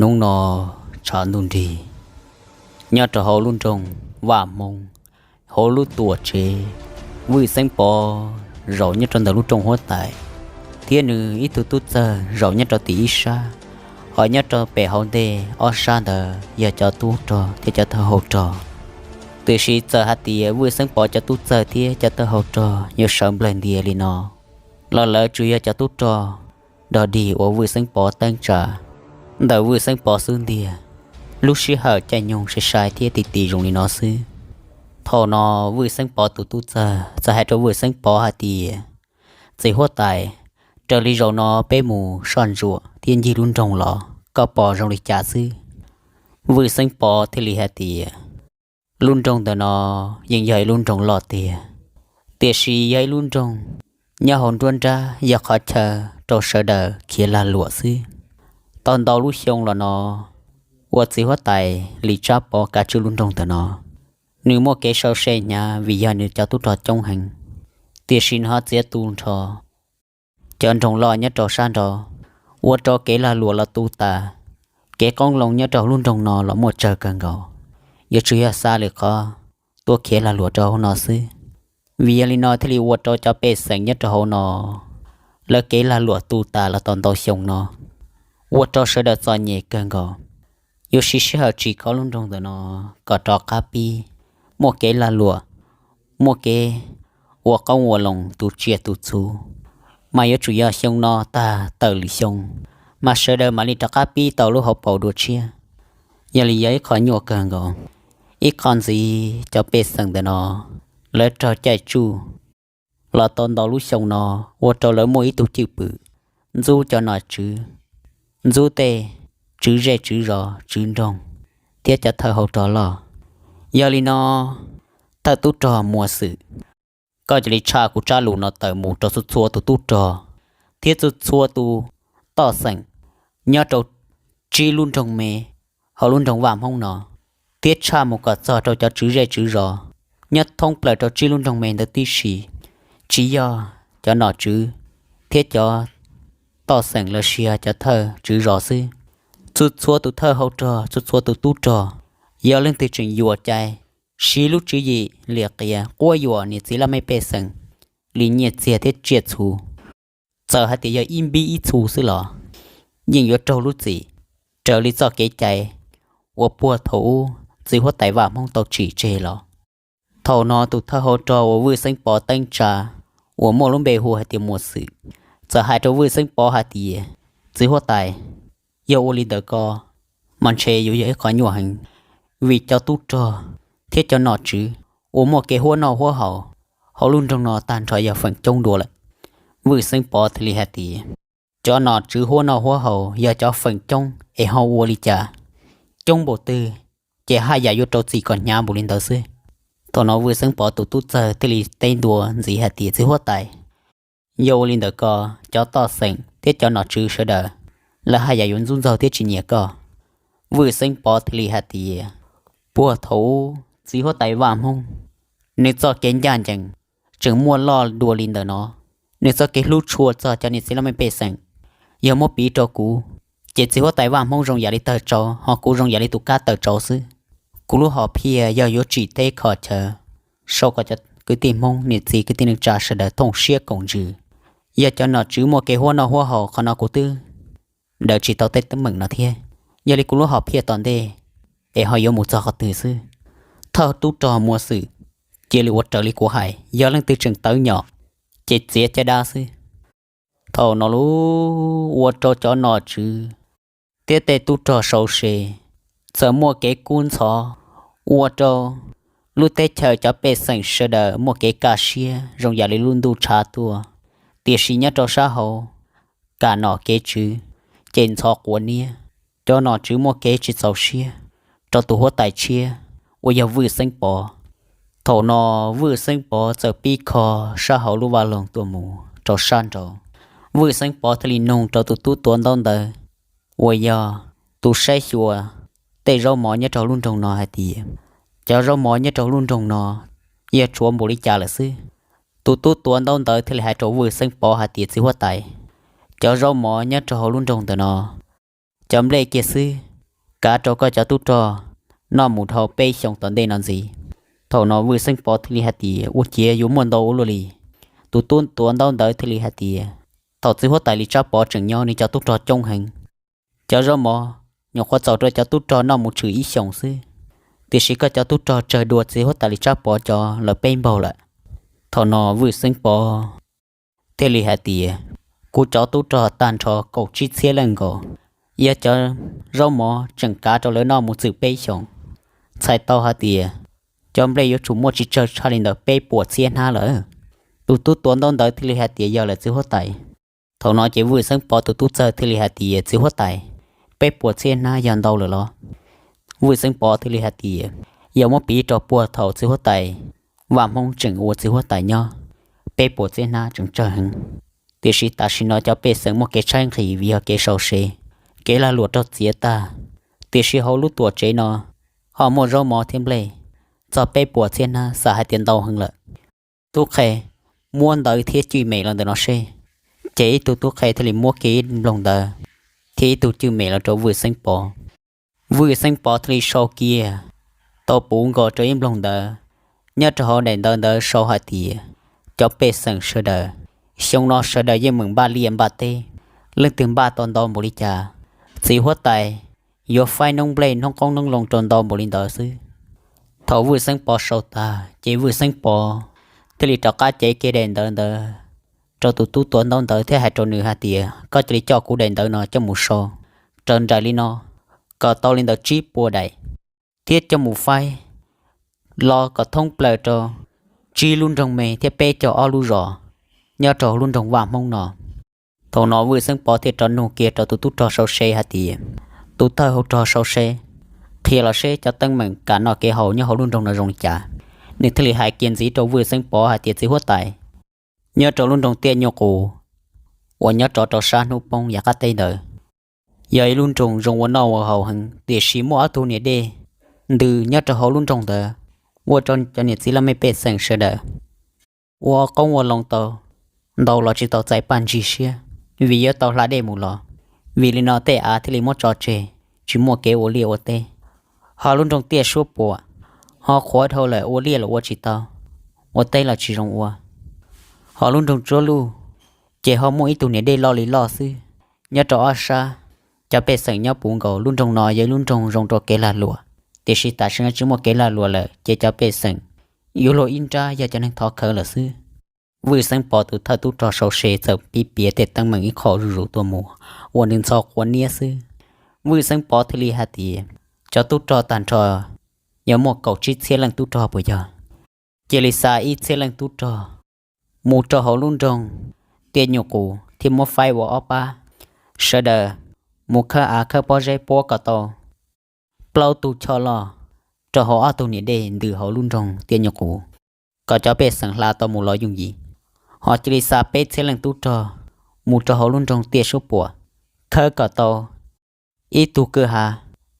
Hnub no tshav ntuj nrig, nyob rau hauv lub nroog Vaj Hmoob, hauv lub tuam tsev, Vwj Xeeb Pov zaum nyob rau ntawm lub rooj huab tais, thiab nws ib tug tub txawg zaum nyob rau tim ib sab, ho nyob rau pem hauv ntej ob sab ntawd yog cov tub rog thiab cov thawj hauv rog. Tiam sis txawm hais tias Vwj Xeeb Pov cov tub txawg thiab cov thawj hauv rog yuav sawv nplaig ntias li no los lawv tsuas yog cov tub rog dog dig uas Vwj Xeeb Pov teeb tsa. Ntawm Vwj Xeeb Pov xub ntiag, lub sij hawm caij nyoog sai sai thiab ti ti zoo li no xwb. Thaum no Vwj Xeeb Pov tus tub txawg txawm hais rau Vwj Xeeb Pov hais tias, Txiv huab tais, raws li zaum no peb mus soj ntsuam thiab ncig lub nroog los koj pom zoo li cas xwb? Vwj Xeeb Pov thiaj li hais tias, Lub nroog ntawm no yeej yog ib lub nroog loj tiag, tiam sis yog ib lub nroog nyob hauv nruab nrab yog qhov chaw rau sawv daws khiav lag luam xwb. Tau ntau lub xyoo los no uas txiv huab tais Lis Tsab Pov kav tswj lub nroog ntawm no, nws muaj kev sau se hnyav vim yog nws cov tub rog coob heev, tiam sis nws ho txiav tu nrho cov nroog loj nyob rau sab nraud, ua rau kev lag luam los tu tas. Kev qoob loo nyob rau lub nroog no los muaj tsawg kawg nkaus, yuav tsum yog xa lwm qhov tuaj khiav lag luam rau hauv no xwb. Vim yog li no thiaj li ua rau cov pej xeem nyob rau hauv no lawv kev lag luam tu tas los tau ntau xyoo no, ua rau sawv daws txom nyem kawg nkaus. Yuav siv sij hawm tsim kho lub nroog ntawm no kom rov qab pib muaj kev lag luam, muaj kev ua qoob ua loo tu tsiaj tu txhu, mas yuav tsum yog xyoo no tag tawm lwm xyoo, mas sawv daws mam li rov qab pib tau lub hauv paus dua tshiab. Yog li yog ib qho nyuaj kawg nkaus. Ib qho ntxiv cov pej xeem ntawm no lawv raug caij tsuj los tau ntau lub xyoo no, ua rau lawv muaj ib tug cwj pwm ntxub cov nom tswv, ntxub tej tswv zej tswv zos tswv nroog thiab cov thawj hauv rog loj. Yog li no, thawj tub rog Muas Xwm, koj cia li tshaj kuv tsab lus no tawm mus rau txhua txhua tus tub rog thiab txhua txhua tus toj xeem nyob rau tsib lub nroog me hauv lub nroog Vaj Hmoob no, thiab tshaj mus kom txog rau cov tswv zej tswv zos nyob thoob plaws rau tsib lub nroog me ntawd tib si, tsis yog cov nom tswv thiab cov toj xeem los sis yog cov thawj tswv zos xwb. Txhua txhua tus thawj hauv rog, txhua txhua tus tub rog, yog leej twg tseem yuam cai siv lub tswv yim lim qias quab yuam niam txiv laj mej pej xeem li nyiaj txiag thiab tsiaj txhu, txawm hais tias yog ib npib ib txhu xwb los yeej yuav raug lub txim raws li txoj kev cai uas puag thaum ub txiv huab tais Vaj Hmoob tau tsim tseg los. Thaum no tus thawj hauv rog uas Vwj Xeeb Pov teeb tsa, uas muaj lub npe hu hais tias Muas Xwm, txawm hais rau Vwj Xeeb Pov hais tias, Txiv huab tais, yog ua li ntawd ko mas ntshe yuav yog ib qho nyuaj heev, vim cov tub rog thiab cov nom tswv uas muaj kev huab noj huab haus hauv lub nroog no tag nrho yog feem coob dua lawm. Vwj Xeeb Pov thiaj li hais tias, Cov nom tswv huab noj huab haus yog cov feem coob es ho ua li cas? Coob npaum twg ces haj yam yuav rau txim kom hnyav npaum li ntawd xwb. Thaum no Vwj Xeeb Pov tus tub txawg thiaj li teb ntua ntxiv hais tias, Txiv huab tais, yog ua li ntawd ko, cov toj xeem thiab cov nom tswv sawv daws lawv haj yam yuav ntxub ntxaug thiab tsis nyiam koj. Vwj Xeeb Pov thiaj li hais tias, Puag thaum ub txiv huab tais Vaj Hmoob, nws txoj kev ncaj ncees tseem muaj loj dua li ntawm no, nws txoj kev hlub tshua txog cov niam txiv laj mej pej xeem, yog muab piv rau kuv, ces txiv huab tais Vaj Hmoob zoo yam li tawg tsau, ho kuv zoo yam li tus kab tawm tsau xwb. Kuv lub hom phiaj yog yuav tsim teb kho chaw, sau kom cov kwv tij Hmoob niam txiv kwv tij neej tsa sawv daws thooj siab koom ntsws. Yog cov nom tswv muaj kev huab noj huab haus qhov no kuv twb daws tsis tau tej teeb meem no thiab. Yog li kuv lub hom phiaj tom ntej es ho yuav mus txog qhov twg xwb? Thawj tub rog Muas Xwm, cia li ua raws li kuv hais, yog leej twg tseem tawv nyom ces txiav caj dab xwb. Thaum no lub ua rau cov nom tswv thiab tej tub rog sau se, txawm muaj kev kub ntxhov, ua rau lub teb chaws cov pej xeem sawv daws muaj kev kaj siab zoo yam li lub ntuj tshav tuaj. Tiam sis nyob rau sab hauv kam nom kev tswv ces ntxhov quav niab. Cov nom tswv muaj kev tsis txaus siab rau tus huab tais tshiab uas yog Vwj Xeeb Pov. Thaum no Vwj Xeeb Pov txawm pib kho sab hauv lub vaj loog tuaj mus rau sab nraud. Vwj Xeeb Pov thiaj li nug rau tus tub tuav ntaub ntawv uas yog tus saib xyuas tej zaub mov nyob rau lub nroog no hais tias, Cov zaub mov nyob rau lub nroog no yog tshuav npaum li cas lawm xwb? Tus tub tuav ntaub ntawv thiaj li hais rau Vwj Xeeb Pov hais tias, Txiv huab tais, cov zaub mov nyob rau hauv lub nroog ntawm no, cov nplej kiag xwb kav rau koj cov tub rog noj mus dhau peb xyoos tom ntej no ntxiv. Thaum no Vwj Xeeb Pov thiaj li hais tias, ua ciav yuav muaj ntau ua luaj li. Tus tub tuav ntaub ntawv thiaj li hais tias, thaum txiv huab tais Lis Tsab Pov tseem nyob, nws cov tub rog coob heev. Cov zaub mov nyuam qhuav txaus rau cov tub rog noj mus tshwm ib xyoos xwb, tiam sis koj cov tub rog tsawg dua txiv huab tais Lis Tsab Pov cov lawm peb npaug lawm. Thaum no Vwj Xeeb Pov thiaj li hais tias, kuv cov tub rog tag nrho kaum tsib txhiab leej nkaus, yog cov zaub mov tseem kav rau lawv noj mus txwm peb xyoos, txhais tau hais tias cov nplej yuav tsum muaj tsis tsawg tshaj li ntawm peb puas txhiab hnab lawm. Tus tub tuav ntaub ntawv thiaj li hais tias, yog lawm txiv huab tais. Thaum no ces Vwj Xeeb Pov tus tub txawg thiaj li hais tias, txiv huab tais, peb puas txhiab hnab yog ntau lawm los? Vwj Xeeb Pov thiaj li hais tias, yog muab piv rau puag thaum txiv huab tais Vaj Hmoob tseem ua txiv huab tais nyob, peb puas txhiab hnab tseem tsawg heev. Tiam sis tam sim no cov pej xeem muaj kev tshaib nqhis vim yog kev sau se, kev lag luam raug txiav tag, tiam sis hauv lub tuam tsev no ho muaj zaub mov thiab nplej txog peb puas txhiab hnab, xav hais tias ntau heev lawm. Tub qhe, muab ntawv thiab cwj mem los ntawm no seb. Ces ib tug tub qhe thiaj li muab kiag ib nploog ntawv thiab ib tug cwj mem los rau Vwj Xeeb Pov. Vwj Xeeb Pov thiaj li sau kiag tau puv nkaus rau ib nploog ntawv nyob rau hauv daim ntawv ntawd sau hais tias, cov pej xeem sawv daws, xyoo no sawv daws yeej meem npaj liaj npaj teb, leej twg npaj tau ntau npaum li cas, txiv huab tais yuav faib noob nplej noob qoob noob loo rau ntau npaum li ntawd xwb. Thaum Vwj Xeeb Pov sau tag ces Vwj Xeeb Pov thiaj li rov qab cev kiag daim ntawv ntawd rau tus tub tuav ntaub ntawv thiab hais rau nws hais tias, koj cia li coj kuv daim ntawv no coj mus sau raws nraim li no kom tau li ntawd tsib puas daim, thiab coj mus faib los kom thoob plaws rau tsib lub nroog me thiab peb caug ob lub zos nyob rau hauv lub nroog Vaj Hmoob no. Thaum no Vwj Xeeb Pov thiaj rov nug kiag rau tus tub rog sau se hais tias, tus thawj hauv rog sau se, qhia los seb cov teeb meem kev noj kev haus nyob hauv lub nroog no zoo li cas? Nws thiaj li hais kiag ntxiv rau Vwj Xeeb Pov hais tias, txiv huab tais, nyob rau lub nroog Tiaj Nyuj Qus uas nyob rov rau sab hnub poob yav qab teb ntawd, yog ib lub nroog zoo ua noj ua haus heev, tiam sis muaj ob tug niam dej ntws nyob rau hauv lub nroog ntawd, ua rau cov niam txiv laj mej pej xeem sawv daws ua qoob ua loo tau ntau los tsis tau txais paj ntsig siab, vim yuav tau hla dej mus los. Vim li no tej av thiaj li muab tso tseg, tsis muaj kev ua liaj ua teb. Ho lub nroog Tiaj Suab Puam ho qhuav dhau lawm, ua liaj los ua tsis tau, ua teb los tsis zoo ua. Ho lub nroog Tsuab Luj ces ho muaj ib tug niam dej loj li loj xwb, nyob rau ob sab. Cov pej xeem nyob puv nkaus, lub nroog no yog ib lub nroog zoo rau kev lag luam, tiam sis tam sim no tsis muaj kev lag luam lawm ces cov pej xeem yuav luag ib nrab yog cov neeg thov khawv lawm xwb. Vwj Xeeb Pov tus thawj tub rog sau se txawm piav piav tej teeb meem ib qho zuj zus tuaj mus uas nws ntxhov quav niab xwb. Vwj Xeeb Pov thiaj li hais tias, cov tub rog tag nrho yog muaj kaum tsib txhiab leej tub rog puas yog? Cia li xa ib txhiab leej tub rog mus rau hauv lub nroog Tiaj Nyuj Qus thiab muab faib ua ob pab. Sawv daws mus khawb av khawb pob zeb puab kom tau plaub tug choj loj rau hauv ob tug niam dej ntws hauv lub nroog Tiaj Nyuj Qus, kom cov pej xeem hla tau mus los yooj yim. Ho cia li xa peb txhiab leej tub rog mus rau hauv lub nroog Tiaj Suab Puam, khawb kom tau ib tug kwj ha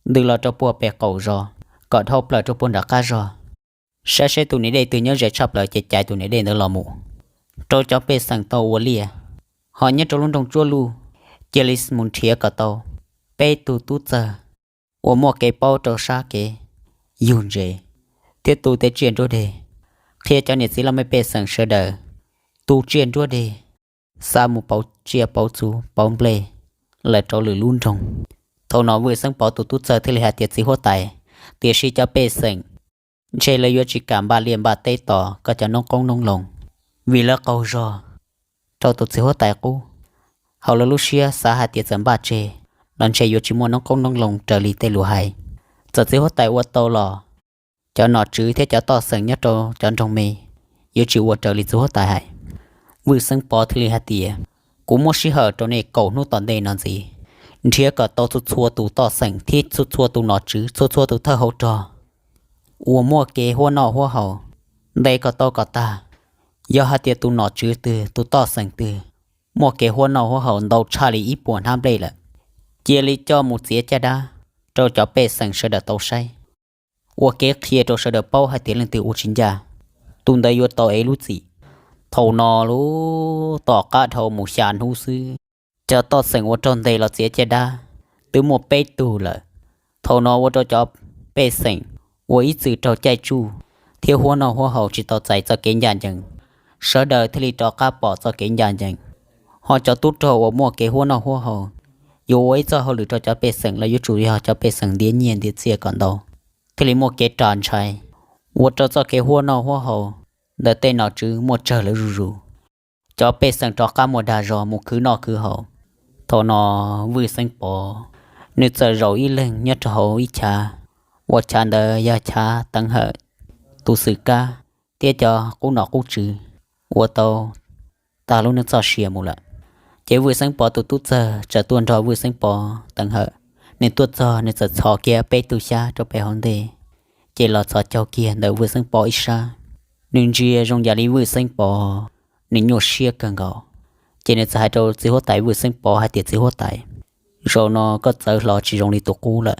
ntws los rau puag pem qaum zos, kom dhau plaws rau puag nram qab zos, saib seb tus niam dej twg nyob ze tshaj plaws ces cais tus niam dej ntawd los mus rau cov pej xeem tau ua liaj. Ho nyob rau lub nroog Tsuab Luj, cia li mus nrhiav kom tau peb tug tub txawg uas muaj kev paub rau sab kev yug ntses thiab tu tej tsiaj nruab deg, qhia cov niam txiv laj mej pej xeem sawv daws tu tsiaj nruab deg, xa mus pauv tsiaj pauv txhu pauv nplej lawm rau lwm lub nroog. Thaum no Vwj Xeeb Pov tus tub txawg thiaj li hais tias, txiv huab tais, tiam sis cov pej xeem ntshe lawv yuav tsis kam npaj liaj npaj teb tos koj cov noob qoob noob loo, vim lawv qaug zog rau tus txiv huab tais qub. Hauv lawv lub siab xav hais tias txawm npaj tseg los ntshe yuav tsis muaj noob qoob noob loo raws li tej lus hais. Txawm txiv huab tais ua tau los, cov nom tswv thiab cov toj xeem nyob rau cov nroog me yuav tsis ua raws li txiv huab tais hais. Vwj Xeeb Pov thiaj li hais tias, kuv muab sij hawm rau nej kaum hnub tom ntej no ntxiv, nrhiav kom tau txhua txhua tus toj xeem thiab txhua txhua tus nom tswv, txhua txhua tus thawj hauv rog uas muaj kev huab noj huab haus, ntes kom tau kom tag. Yog hais tias tus nom tswv twg tus toj xeem twg muaj kev huab noj huab haus ntau tshaj li ib puas hnab nplej lawm, cia li coj mus txiav caj dab rau cov pej xeem sawv daws tau saib, ua kev qhia rau sawv daws paub hais tias leej twg ua tsis ncaj, tus ntawd yuav tau ev lub txim. Thaum no lub tom qab dhau mus xya hnub xwb, cov toj xeem uas raug ntes los txiav caj dab twb muaj peb tug lawm, Thaum no ua rau cov pej xeem uas ib txwm raug caij tsuj thiab huab noj huab haus tsis tau txais txoj kev ncaj ncees, sawv daws thiaj li rov qab pom txoj kev ncaj ncees. Ho cov tub rog uas muaj kev huab noj huab haus yuav ua ib txoj hauj lwm rau cov pej xeem los yuav tsum yog cov pej xeem ntiav nyiaj ntiav txiaj kom ntau, thiaj li muaj kev ras ntshai, ua rau txoj kev huab noj huab haus ntawm tej nom tswv muaj tsawg lawm zuj zus. Cov pej xeem rov qab muaj dag zog mus khwv noj khwv haus. Thaum no Vwj Xeeb Pov nws txawm zaum ib leeg nyob rau hauv ib chav, uas chav ntawd yog chav Teev Hawm, tus xwm kab thiab cov qub nom qub tswv uas tau tag lub neej txoj sia mus lawm. Ces Vwj Xeeb Pov tus tub txawg txawm tuaj nrog Vwj Xeeb Pov, Teev Hawm, nws tuaj txog nws txawm txhos kiag peb tug xyab rau pem hauv ntej, ces los txhos caug kiag ntawm Vwj Xeeb Pov ib sab. Nws ntsia zoo yam li Vwj Xeeb Pov nws nyuaj siab kawg nkaus, ces nws txawm hais rau txiv huab tais Vwj Xeeb Pov hais tias, Txiv huab tais, zaum no koj txawv hlo tsis zoo li tus qub lawm.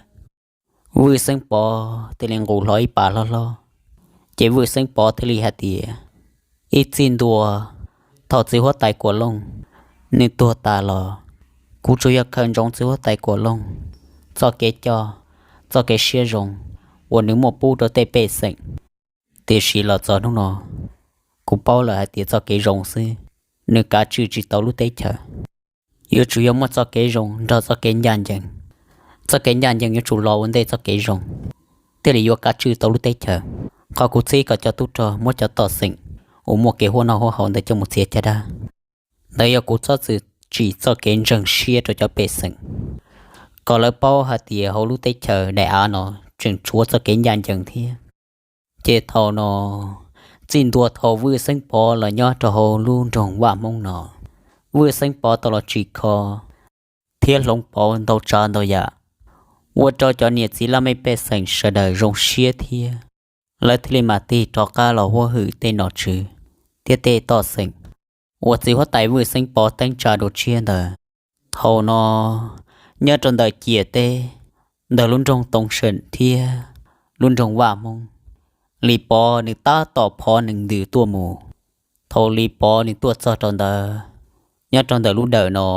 Vwj Xeeb Pov thiaj li nqus hlo ib pas hlob hlob, ces Vwj Xeeb Pov thiaj li hais tias, Ib txij ntua thaum txiv huab tais Kuam Looj nws tuag tas los, kuv tsuas yog khaws ntsoov txiv huab tais Kuam Looj txoj kev coj, txoj kev siab zoo uas nws muaj pub rau tej pej xeem. Tiam sis los txog hnub no, kuv paub lawm hais tias txoj kev zoo xwb nws kav tswj tsis tau lub teb chaws. Yuav tsum yog muaj txoj kev zoo nrog txoj kev ncaj ncees. Txoj kev ncaj ncees yuav tsum los ua ntej txoj kev zoo, thiaj li yuav kav tswj tau lub teb chaws. Qhov kuv txib kom cov tub rog muab cov toj xeem uas muaj kev huab noj huab haus ntawd coj mus txiav caj dab, ntawd yog kuv txhob txwm tsim txoj kev ntseeg siab rau cov pej xeem, kom lawv paub hais tias hauv lub teb chaws daim av no tseem tshuav txoj kev ncaj ncees thiab. Ces thaum no, txij ntua thaum Vwj Xeeb Pov los nyob rau hauv lub nroog Vaj Hmoob no, Vwj Xeeb Pov tau los tsim kho thiab hloov pauv ntau tsav ntau yam, ua rau cov niam txiv laj mej pej xeem sawv daws zoo siab thiab. Lawv thiaj li mam tig rov qab los huab hwm tej nom tswv thiab tej toj xeem uas txiv huab tais Vwj Xeeb Pov teeb tsa dua tshiab ntawd. Thaum no, nyob rau ntawm ciam teb, ntawm lub nroog Toov Seem thiab lub nroog Vaj Hmoob, Lis Pov nws tab tom phov nees ntws tuaj mus. Thaum Lis Pov nws tuaj txog rau ntawd, nyob rau ntawm lub dawm no,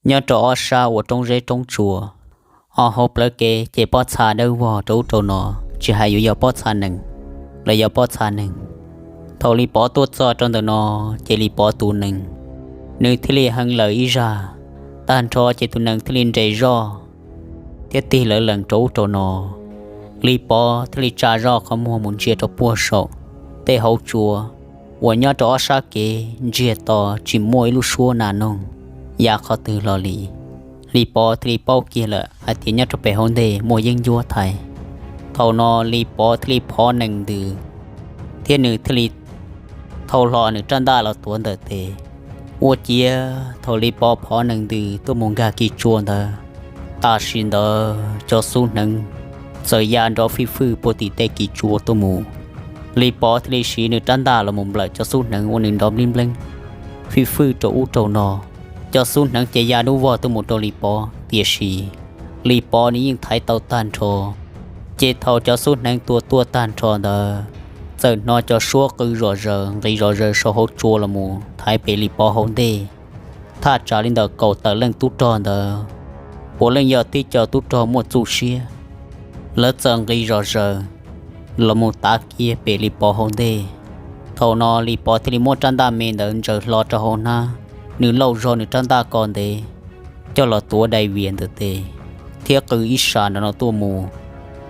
nyob rau ob sab uas roob zeb roob tsuas, ho hauv plawv kev ces pob txha dawb vog rau ub rau no, tsis hais yuav yog pob txha nees los yog pob txha neeg. Thaum Lis Pov tuaj txog rau ntawm no, ces Lis Pov tus nees, nws thiaj li hee lawm ib zag. Tag nrho ces tus nees thiaj li nres zoj thiab tig lawv lees rau ub rau no. Lis Pov thiaj li tsa zoj qhov muag mus ntsia rau puag saum tej hauv tsua uas nyob rau ob sab kev ntsiag to, tsis muaj ib lub suab nas noog ya qhov twg los li. Lis Pov thiaj li paub kiag lawm hais tias nyob rau pem hauv ntej muaj yeeb ncuab thaiv. Thaum no Lis Pov thiaj li phov nees ntws, thiab nws thiaj li thau hlo nws rab ntaj los tuav ntawm tes. Ua ciav thaum Lis Pov phov nees ntws tuaj mus nkag kis tsua ntawd, tam sim ntawd cov xub hneev txawm ya nrov fij fwj puag tim tej kis tsua tuaj mus. Lis Pov thiaj li siv nws rab ntaj los mus nplawm cov xub hneev uas nws nrov nplib npleeb fij fwj rau ub rau no. Cov xub hneev ces ya dub vog tuaj mus rau Lis Pov, tiam sis Lis Pov nws yeej thaiv tau tag nrho. Ces thaum cov xub hneev tua tuaj tag nrho ntawd, txawm hnov cov suab qw zom zaws nqis zom zaws saum hauv tsua los mus thaiv pem Lis Pov hauv ntej. Thaj tsam li ntawm kaum tawm leej tub rog ntawd, puav leej yog tib co tub rog muaj txuj siab, lawv txawm nqis zom zaws los mus tav kiag pem Lis Pov hauv ntej. Thaum no Lis Pov thiaj li muab rab ntaj me ntawd ntsaws hlo rau hauv hnab, nws lauj zog nws rab ntaj ko ntev coj los tuav dai vias ntawm tes, thiab qw ib sab nrov no tuaj mus.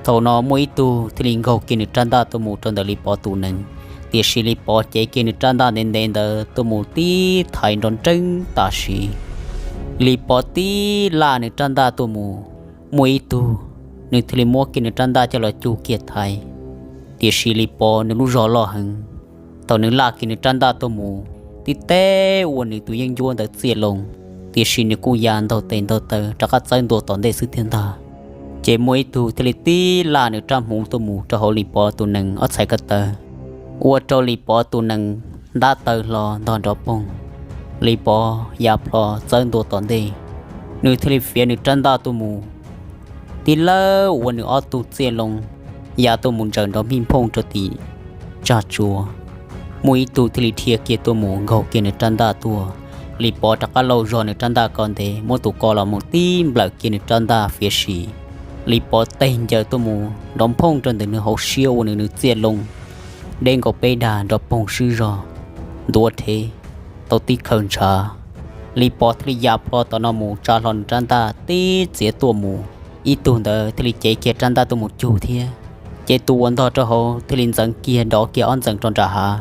Thaum no muaj ib tug thiaj li nkaug kiag nws rab ntaj tuaj mus rau ntawm Lis Pov tus nees, tiam sis Lis Pov cev kiag nws rab ntaj ntev ntev ntawd tuaj mus tib thaiv nrov nreeb tam sim. Lis Pov tib laj nws rab ntaj tuaj mus, muaj ib tug, nws thiaj li muab kiag nws rab ntaj coj los cug kiag thaiv, tiam sis Lis Pov nws lub zog loj heev. Thaum nws laj kiag nws rab ntaj tuaj mus, tib teb ua nws tus yeeb ncuab ntawd txiaj loo, tiam sis nws kuj ya ntaug tes ntaug taw rov qab txawb ntua tom ntej xwb thiab ntag. Ces muaj ib tug thiaj li tib laj nws rab hmuv tuaj mus rau hauv Lis Pov tus nees ob txhais ko taw, ua rau Lis Pov tus nees ntab taw hlo ntog nrov poog. Lis Pov ya plho txawb ntua tom ntej, nws thiaj li fiav nws rab ntaj tuaj mus, tib lawb ua nws ob tug txiaj loo ya tuaj mus ntsaws nrov mij nphooj rau tim tsag tsua. Muaj ib tug thiaj li dhia kiag tuaj mus nkaug kiag nws rab ntaj tuaj. Lis Pov rov qab lauj zog nws rab ntaj ko ntev, muab tus ko los mus tib nplawm kiag nws rab ntaj fiav sim. Lis Pov teg ncaws tuaj mus nrov nphooj rau ntawm nws hauv siab ua nws nws txiaj loo deb nkaus peb dag nrov poog swb zog, ntuav rhev tau tib khaws ntshav. Lis Pov thiaj li ya plho tom no mus tsa hlo nws rab ntaj tib txiav tuaj mus. Ib tug ntawd thiaj li cev kiag rab ntaj tuaj mus cug thiab, ces tus uas ntog rau hauv thiaj li ntxeev kiag dov kiag ob ntxees rau nram hav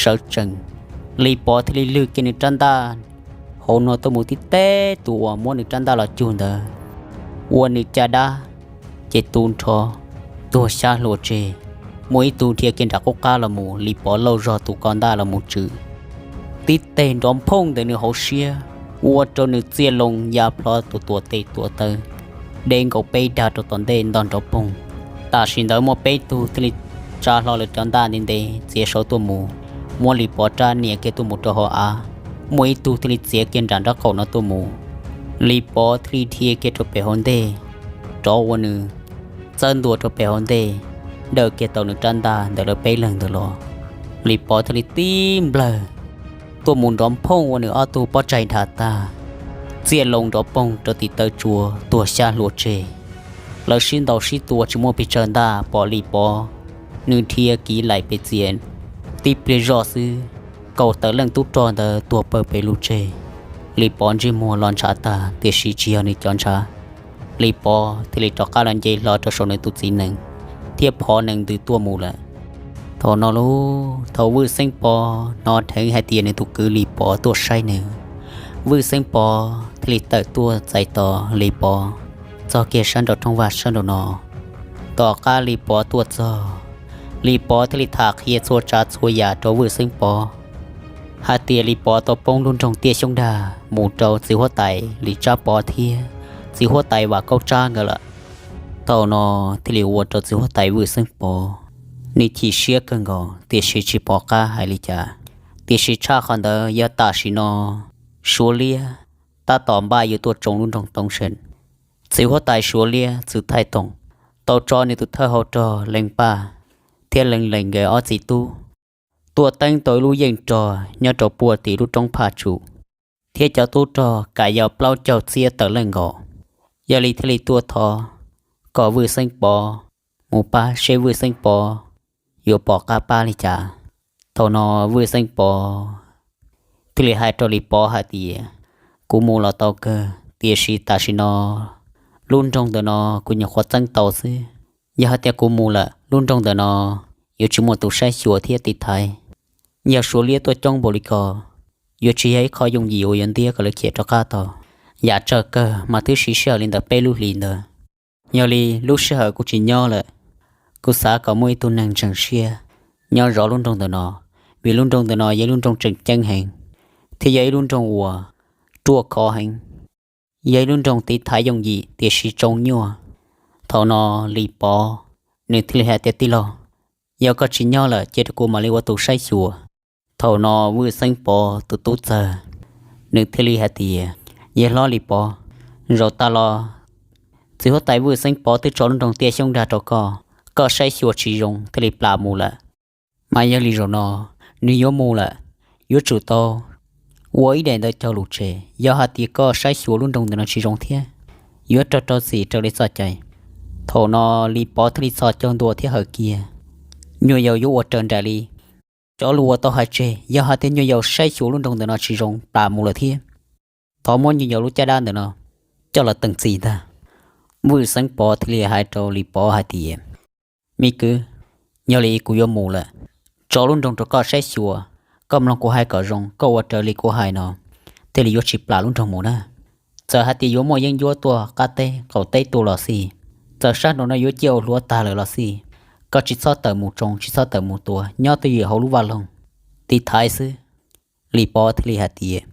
sawv tsees. Lis Pov thiaj li lwg kiag nws rab ntaj hauv no tuaj mus tib teb tus uas muab nws rab ntaj los cug ntawd, ua nws caj dab, ces tu nrho tuag xyab hlua tseg. Muaj ib tug dhia kiag nram qub qab los mus, Lis Pov lauj zog tus ko ntaj los mus tswm tib teg nrov nphooj ntawm nws hauv siab, ua rau nws txiaj loo ya plho tus tuam tes tuam taw deb nkaus peb dag rau tom ntej ntog nrov poog. Tam sim ntawd muaj peb tug thiaj li tsa hlo lawv cov ntaj ntev ntev txiav saud tuaj mus, muab Lis Pov rab nias kiag tuaj mus rau hauv av. Muaj ib tug thiaj li txiav kiag nram nraub qaum no tuaj mus. Lis Pov thiaj li dhia kiag rau pem hauv ntej, rov ua nws txawb ntua rau pem hauv ntej, dawj kiag tau nws rab ntaj ntawm lawv peb leeg ntawd los. Lis Pov thiaj li tib nplawg tuaj mus nrov nphooj ua nws ob tug pob tsaig dhas tag, txiaj loo nrov poog rau tim taw tsua tuag xyab hlua tseg. Lawv sib ntaus sib tua tsis muaj pes tsawg ntaj pom Lis Pov nws dhia kiv laim pes txias tib pliag zoj xwb, kaum tawm leej tub rog ntawd tuag pawg pes lug tseg. Lis Pov ntsej muag los ntshav tag tiam sis tsis yog nws cov ntshav. Lis Pov thiaj li rov qab los nce hlo rau saum nws tus txiv nees thiab phov nees ntws tuaj mus lawm. Thaum no lauj, thaum Vwj Xeeb Pov hnov dheev hais tias nws tus kwv Lis Pov tuaj saib nws, Vwj Xeeb Pov thiaj li tawm tuaj txais tos Lis Pov txog kiag sab nraum rooj vag sab nraum no. Tom qab Lis Pov tuaj txog, Lis Pov thiaj li tham qhia txhua tsav txhua yam rau Vwj Xeeb Pov hais tias Lis Pov tau poob lub nroog Tiaj Xyoob Dag mus rau txiv huab tais Lis Tsab Pov thiab txiv huab tais Vam Kaub Tsab nkawd lawm. Thaum no thiaj li ua rau txiv huab tais Vwj Xeeb Pov nws chim siab kawg nkaus tiam sis tsis pom qab hais li cas. Tiam sis tshaj qhov ntawd yog tam sim no Suav Liab tab tom npaj yuav tuaj tsoo lub nroog Toov Seem. Txiv huab tais Suav Liab Txwv Thaij Toom tau tso nws tus thawj hauv rog Leej Paj thiab Leej Lees nkawd ob txiv tub tuaj teeb tau ib lub yeej rog nyob rau puag tim lub roob Phaj Tsum, thiab cov tub rog kam yau plaub caug txhiab tawm leej nkaus. Yog li thiaj li tuaj thov kom Vwj Xeeb Pov mus pab seb Vwj Xeeb Pov yuav pom qab pab li cas. Thaum no Vwj Xeeb Pov thiaj li hais rau Lis Pov hais tias, kuv mus los tau kawg, tiam sis tam sim no lub nroog ntawm no kuv nyuam qhuav txeeb tau xwb. Yog hais tias kuv mus lawm, lub nroog ntawm no yuav tsis muaj tus saib xyuas thiab tiv thaiv. Yog Suav Liab tuaj coob npaum li ko, yuav tsis yog ib qho yooj yim uas yuav ntiab kom lawv khiav rov qab tau. Yam tsawg kawg mas twb siv sij hawm li ntawm peb lub hlis ntawd. Yog li lub sij hawm kuv tsis nyob lawm, kuv xav kom muaj ib tug neeg ntseeg siab nyob zov lub nroog ntawm no, vim lub nroog ntawm no yog ib lub nroog tseem ceeb heev, thiab yog ib lub nroog uas ruaj khov heev, yog ib lub nroog tiv thaiv yooj yim tiam sis tsoo nyuaj. Thaum no Lis Pov nws thiaj li hais tias, tij laug, yog koj tsis nyob lawm cia rau kuv mam li ua tus saib xyuas. Thaum no Vwj Xeeb Pov tus tub txawg nws thiaj li hais tias, yawg hlob Lis Pov, zaum tas los txiv huab tais Vwj Xeeb Pov twb tso lub nroog Tiaj Xyoob Dag rau koj, koj saib xyuas tsis zoo thiaj li plam mus lawm. Mas yog li zaum no nws yuav mus lawm, yuav tsum tau ua ib daim ntawv cog lus tseg, yog hais tias koj saib xyuas lub nroog ntawm no tsis zoo thiab, yuav raug rau txim raws li txoj cai. Thaum no Lis Pov thiaj li txhos caug ntua thiab hawm kiag, nyuam yaus yuav ua raws nraim li cov lus uas tau hais tseg, yog hais tias nyuam yaus saib xyuas lub nroog ntawm no tsis zoo plam mus lawm thiab, thov muab nyuam yaus lub caj dab ntawm no coj los teem txim ntag. Vwj Xeeb Pov thiaj li hais rau Lis Pov hais tias, me kwv, yog li kuv yuav mus lawm, tso lub nroog rau koj saib xyuas, koj mloog kuv hais kom zoo, koj ua raws li kuv hais no thiaj li yuav tsis plam lub nroog mus na. Txawm hais tias yuav muaj yeeb ncuab tuaj qab teb qaum teb tuaj los xij, txawm sab nraum no yuav ciaj ua hluav tag lawm los xij, koj tsis txhob tawm mus tsoo, tsis txhob tawm mus tua, nyob twj ywm hauv lub vaj loog tiv thaiv xwb. Lis Pov thiaj li hais tias,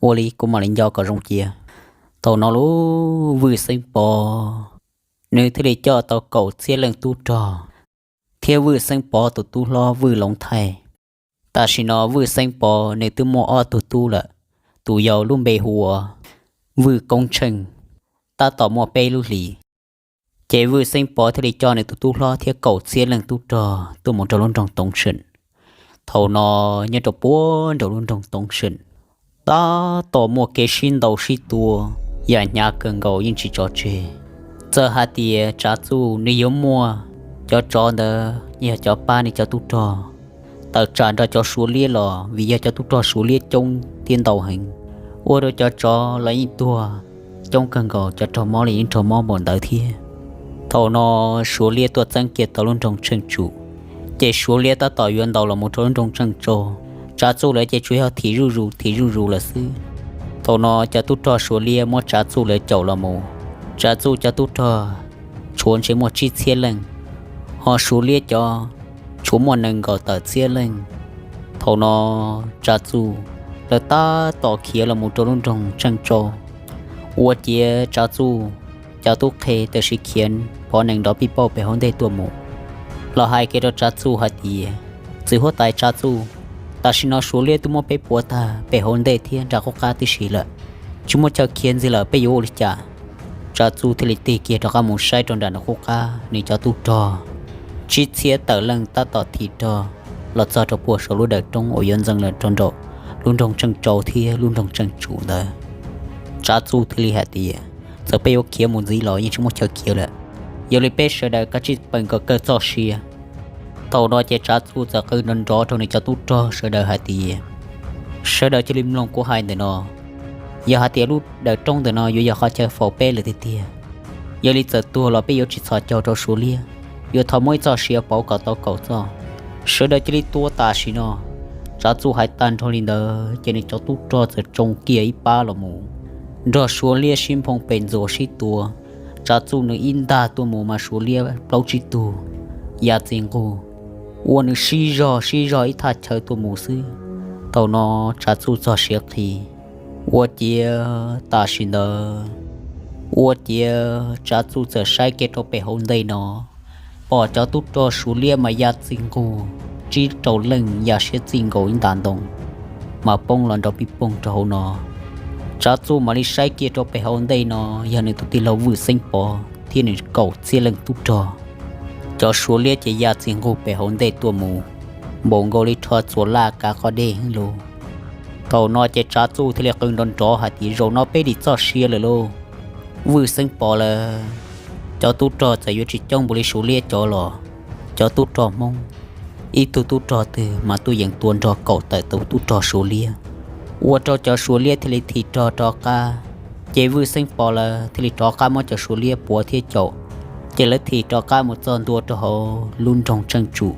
ua li kuv mam li nco kom zoo cia. Thaum no lub Vwj Xeeb Pov nws thiaj li coj tau kaum txhiab leej tub rog thiab Vwj Xeeb Pov tus tub hlob Vwj Loov Thaij. Tam sim no Vwj Xeeb Pov nws twb muaj ob tug tub lawm, tus yau lub npe hu ua Vwj Koob Tsheej, tab tom muaj peb lub hlis. Ces Vwj Xeeb Pov thiaj li coj nws tus tub hlob thiab kaum txhiab leej tub rog tuaj mus rau lub nroog Toov Seem. Thaum no nyob rau puag nraum lub nroog Toov Seem, tab tom muaj kev sib ntaus sib tua yam hnyav kawg nkaus yeej tsis tso tseg. Txawm hais tias Tsav Txuj nws yuav muaj cov tsov ntawd yog cov pab nws cov tub rog tawm tsam nrog cov Suav liab los vim yog cov tub rog Suav liab coob thiab ntau heev, ua rau cov tsov los yeej tuag coob kawg nkaus, cov raug mob los yeej raug mob npaum ntawd thiab. Thaum no Suav liab tuaj txeeb kiag tau lub nroog Tsheej Tsum, ces Suav liab tab tom yuav ntaus los mus rau lub nroog Tsheej Tsau. Tsav Txuj lawv ces tsuas yog thim zuj zus thim zuj zus lawm xwb. Thaum no cov tub rog Suav liab muab Tsav Txuj lawv caum los mus, Tsav Txuj cov tub rog tshuav ntshe muaj tsib txhiab leej, ho Suav liab cov tshuav muaj nees nkaum tawm txhiab leej. Thaum no Tsav Txuj lawv tab tom khiav los mus rau lub nroog Tsheej Tsau, ua ciav Tsav Txuj cov tub qhe tam sim khiav phov nees nrov pij pauj pem hauv ntej tuaj mus, los hais kiag rau Tsav Txuj hais tias, Txiv huab tais Tsav Txuj, tam sim no Suav liab twb muab peb puav tag pem hauv ntej thiab nram qub qab tib si lawm, tsis muaj chaw khiav ntxiv lawm, peb yuav ua li cas? Tsav Txuj thiaj li tig kiag rov qab mus saib rau nram nws qub qab, nws cov tub rog tsib txhiab tawm leej tab tom thim rog los txog rau puag saum lub dawm roob uas yuav ntxeev los rau nraum lub nroog Tsheej Tsau thiab lub nroog Tsheej Tsum ntawd. Tsav Txuj thiaj li hais tias, Txawm peb yuav khiav mus ntxiv los yeej tsis muaj chaw khiav lawm, yog li peb sawv daws kav tsij pes nkaus kawg txoj sia. Thaum no ces Tsav Txuj txawm qw nrov nrov rau nws cov tub rog sawv daws hais tias, Sawv daws cia li mloog kuv hais ntawm no. Yog hais tias lub dawm roob ntawm no yuav yog qhov chaw faus peb lawm tiag tiag, yog li txawm tuag los peb yuav tsis txhos caug rau Suav liab, yuav thov muab ib txoj sia pauv kom tau kaum txoj. Sawv daws cia li tua tam sim no. Tsav Txuj hais tag nrho li ntawd ces nws cov tub rog txawm tsoo kiag ib pab los mus nrog Suav liab sib nphoo pes ntxuas sib tua. Tsav Txuj nws ib ntag tuaj mus mas Suav liab plaub tsib tug ya txi nqug, ua nws sib zog sib zog ib thaj chaw tuaj mus xwb. Thaum no Tsav Txuj txog siav qhi, ua ciav tam sim ntawd, ua ciav Tsav Txuj txawm saib kiag rau pem hauv ntej no, pom cov tub rog Suav liab mas ya txi nqug, tsib rau leej ya siab txij nkaus ib nta ntoo mas poob los nrov pij poog rau hauv no. Tsav Txuj mam li saib kiag rau pem hauv ntej no, yog nws tus tij laug Vwj Xeeb Pov thiab nws kaum txhiab leej tub rog. Cov Suav liab ces ya txi nqug pem hauv ntej tuaj mus, npaum nkaus li rho txuas laj kav qhov dej heev lauj. Thaum no ces Tsav Txuj thiaj li qw nrov nrov hais tias, Zaum no peb dim txoj sia lawm lauj. Vwj Xeeb Pov lawv cov tub rog txawm yuav tsis coob npaum li Suav liab cov los, cov tub rog Hmoob ib tug tub rog twg mas tuaj yeem tua nrog kaum tawm tus tub rog Suav liab, ua rau cov Suav liab thiaj li thim rog rov qab. Ces Vwj Xeeb Pov lawv thiaj li rov qab muab cov Suav liab puav thiab caum, ces lawv thim rov qab mus txog ntua rau hauv lub nroog Tsheej Tsum,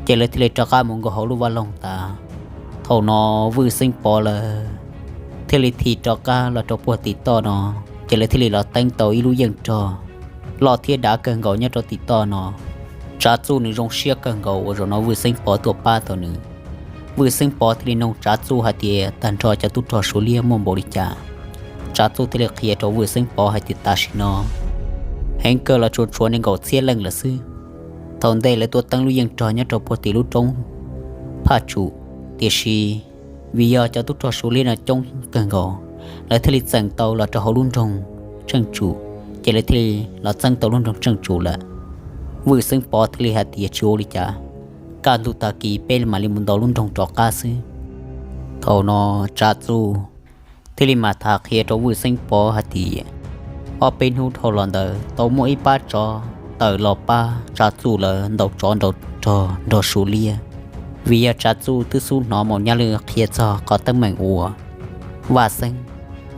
ces lawv thiaj li rov qab mus nkaum hauv lub vaj loog tas. Thaum no Vwj Xeeb Pov lawv thiaj li thim rov qab los rau puag tim toj no, ces lawv thiaj li los teeb tau ib lub yeej rog loj thiab dav kawg nkaus nyob rau tim toj no. Tsav Txuj nws zoo siab kawg nkaus uas zaum no Vwj Xeeb Pov tuaj pab tau nws. Vwj Xeeb Pov thiaj li noog Tsav Txuj hais tias, Tag nrho cov tub rog Suav liab muaj npaum li cas? Tsav Txuj thiaj li qhia rau Vwj Xeeb Pov hais tias, Tam sim no heev kawg los tsuas tshuav nees nkaum txhiab leej lawm xwb. Thaum ntej lawv tuaj teeb lub yeej rog nyob rau puag tim lub roob Phaj Tsum, tiam sis vim yog cov tub rog Suav liab no coob kawg nkaus, lawv thiaj li txeem tau los rau hauv lub nroog Tsheej Tsum, ces lawv thiaj li los txeeb tau lub nroog Tsheej Tsum lawm. Vwj Xeeb Pov thiaj li hais tias, Tsis ua li cas, kaj ntug tag kis peb mam li mus ntaus lub nroog rov qab xwb. Thaum no Tsav Txuj thiaj li mam tham qhia rau Vwj Xeeb Pov hais tias, ob peb hnub dhau los ntawd tau muaj ib pab tsov tawm los pab Tsav Txuj lawv ntaus tsov ntaus rog nrog Suav liab. Vim yog Tsav Txuj twb xub hnov Maum Nyaj Lwj qhia txog qhov teeb meem uas Vaj Xeeb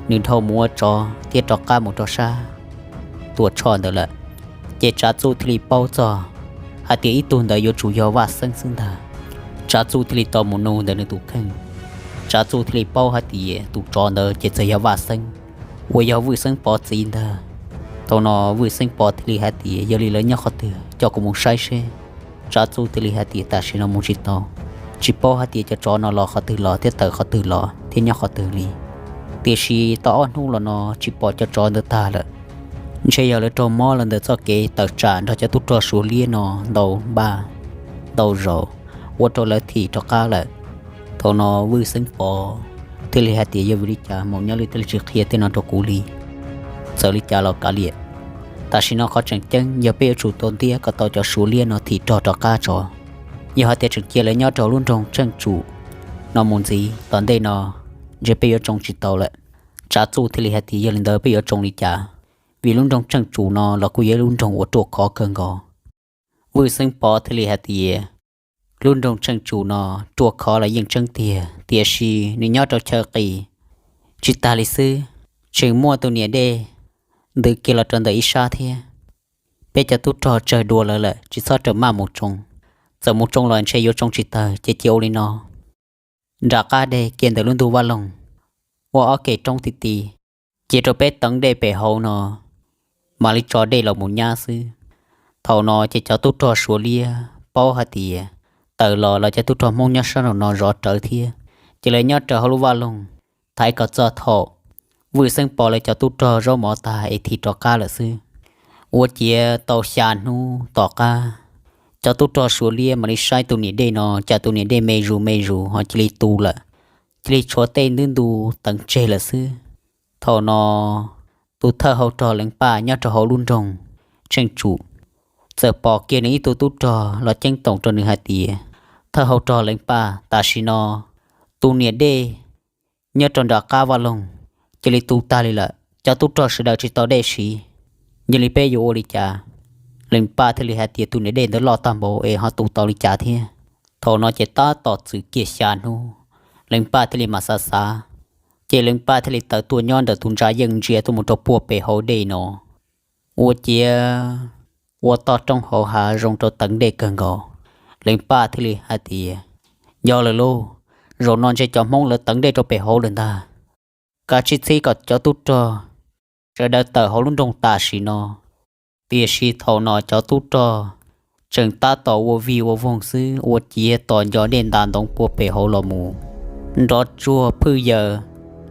nws dhau mus ua tsov thiab rov qab mus rau sab Tuam Tshoj ntawd lawm, ces Tsav Txuj thiaj li paub txog hais tias ib tug ntawd yuav tsum yog Vaj Xeeb xwb ntag. Tsav Txuj thiaj li tau mus nug ntawm nws tus kheej, Tsav Txuj thiaj li paub hais tias tus tsov ntawd ces txawm yog Vaj Xeeb uas yog Vwj Xeeb Pov txiv ntag. Thaum no Vwj Xeeb Pov thiaj li hais tias, Yog li lawv nyob qhov twg, coj kuv mus saib seb. Tsav Txuj thiaj li hais tias, Tam sim no mus tsis tau, tsis paub hais tias cov tsov no los qhov twg los thiab tawm qhov twg los thiab nyob qhov twg li. Tiam sis tau ob hnub los no tsis pom cov tsov ntawd tag lawm. Ntshe yog lawv raug mob los ntawm txoj kev tawm tsam nrog cov tub rog Suav liab no ntau npaj ntau zaus, ua rau lawv thim rov qab lawm. Thaum no Vwj Xeeb Pov thiaj li hais tias, Yog vim li cas Maum Nyaj Lwj thiaj li tsis qhia tej no rau kuv li? Txawm li cas los kav liam, tam sim no qhov tseem ceeb yog peb yuav tsum tau ntiab kom tau cov Suav liab no thim rog rov qab tso. Yog hais tias tseem cia lawv nyob rau lub nroog Tsheej Tsum no mus ntxiv tom ntej no, ntshe peb yuav tsoo tsis tau lawm. Tsav Txuj thiaj li hais tias, Yog li ntawd peb yuav tsoo li cas? vim lub nroog Tsheej Tsum no los kuj yog lub nroog uas ruaj khov kawg nkaus. Vwj Xeeb Pov thiaj li hais tias, lub nroog Tsheej Tsum no ruaj khov los yeej tseeb tiag, tiam sis nws nyob rau chaw qis. Tsis tas li xwb, tseem muaj tus niam dej ntws kiag los rau ntawm ib sab thiab. Peb cov tub rog tsawg dua lawv lawm, tsis txhob rawm maj mus tsoo. Txawm mus tsoo los ntshe yuav tsoo tsis tawg, ces cia ua li no. Nram qab dej kiag ntawm lub ntug vaj loog ua ob kem roob ti ti, cia rau peb teev dej pem hauv no, mam li tso dej los mus nyab xwb. Thaum no ces cov tub rog Suav liab paub hais tias tawm los lawv cov tub rog Hmoob nyob sab nraum no zov rawv thiab, ces lawv nyob raws hauv lub vaj loog thaiv kom txog thaum Vwj Xeeb Pov lawv cov tub rog zaub mov tag es thim rov qab lawm xwb. Ua ciav tau xya hnub tom qab, cov tub rog Suav liab mam li saib tus niam dej no cas tus niam dej me zus me zus ho cia li tu lawm, cia li tshuav tej ntub ntu teev tseg lawm xwb. Thaum no tus thawj hau rog Leev Paj nyob rau hauv lub nroog Tsheej Tsum txawm pom kiag nws ib tug tub rog los ceeb toom rau nws hais tias, thawj hau rog Leev Paj, tam sim no tus niam dej nyob rau nram qab vaj loog cia li tu tag li lawm, cov tub rog sawv daws tsis tau dej siv, yog li peb yuav ua li cas? Leev Paj thiaj li hais tias, tus niam dej ntawd loj tag npaum es ho tu tau li cas thiab? Thaum no ces tab tom txwm kiag xya hnub, Leev Paj thiaj li mam xav xav, ces Leev Paj thiaj li tawm tuaj nyob ntawm tus ntsa yeej ntsia tuaj mus rau puag pem hauv dej no. Ua ciav ua toj roob hauv hav zoo rau teev dej kawg nkaus. Leev Paj thiaj li hais tias, yog lawm lauj, zaum no ntshe cov Hmoob lawv teev dej rau pem hauv lawm ntag. Kav tsij txhib kom cov tub rog sawv daws tawm hauv lub nroog tam sim no. Tiam sis thaum no cov tub rog tseem tab tom ua vig ua voog xwb, ua ciav tos nco dej ntas ntoov puag pem hauv los mus, nrov tsuag phwj yaws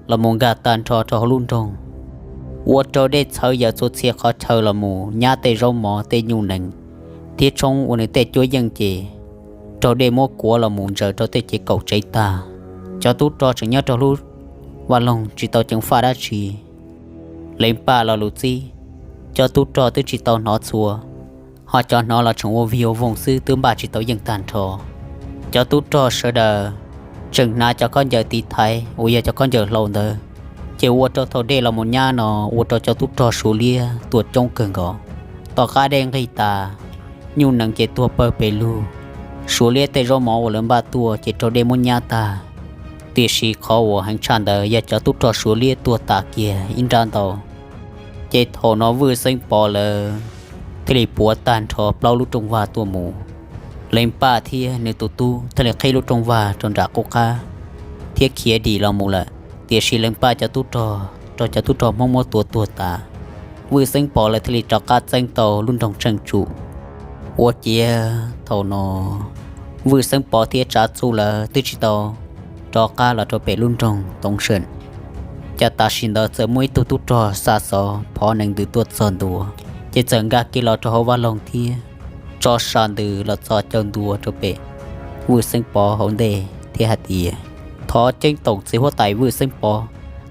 los mus nkag tag nrho rau hauv lub nroog, ua rau dej txhawv yaws txhua txhia qhov chaw los mus nyab tej zaub mov tej nyuj nees thiab tshoob ua nws tej cuab yeej ces raug dej muab kuav los mus ntsaws rau tej cev kaum tsev tag. Cov tub rog tseem nyob rau hauv lub vaj loog tsis tau ceev faj dab tsi. Leev Paj lo lus txib, cov tub rog twb tsis tau hnov txhua, ho cov hnov los tseem ua vig ua voog xwb, twb npaj tsis tau yeej tag nrho. Cov tub rog sawv daws tseem hnav cov khaub ncaws tiv thaiv uas yog cov khaub ncaws hlau ntawd, ces ua rau thaum dej los mus nyab no ua rau cov tub rog Suav liab tuag coob kawg nkaus. Tom qab dej nqig tas, nyuj nees ces tuag pawg pes lug. Suav liab tej zaub mov uas lawv npaj tuaj ces raug dej muab nyab tag. Tiam sis qhov uas heev tshaj ntawd yog cov tub rog Suav liab tuag tas kiag ib nrab ntau. Ces thaum no Vwj Xeeb Pov lawv thiaj li puav tag nrho plaub lub rooj vag tuaj mus. Leev Paj thiab nws tus tub thiaj li qhib lub rooj vag rau nram qub qab thiab khiav dim los mus lawm. Tiam sis Leev Paj cov tub rog raug cov tub rog Hmoob muab tua tuag tas. Vwj Xeeb Pov lawv thiaj li rov qab txeeb tau lub nroog Tsheej Tsum. Ua ciav thaum no Vwj Xeeb Pov thiab Tsav Txuj lawv twb tsis tau rov qab los rau pem lub nroog Toov Seem. Cas tam sim ntawd txawm muaj ib tug tub rog xa xov phov nees ntws tuaj txog ntua, ces txawm nkag kiag los rau hauv vaj loog thiab tso sa ntws los txog caug ntua rau pem Vwj Xeeb Pov hauv ntej thiab hais tias, thov ceeb toom txiv huab tais Vwj Xeeb Pov,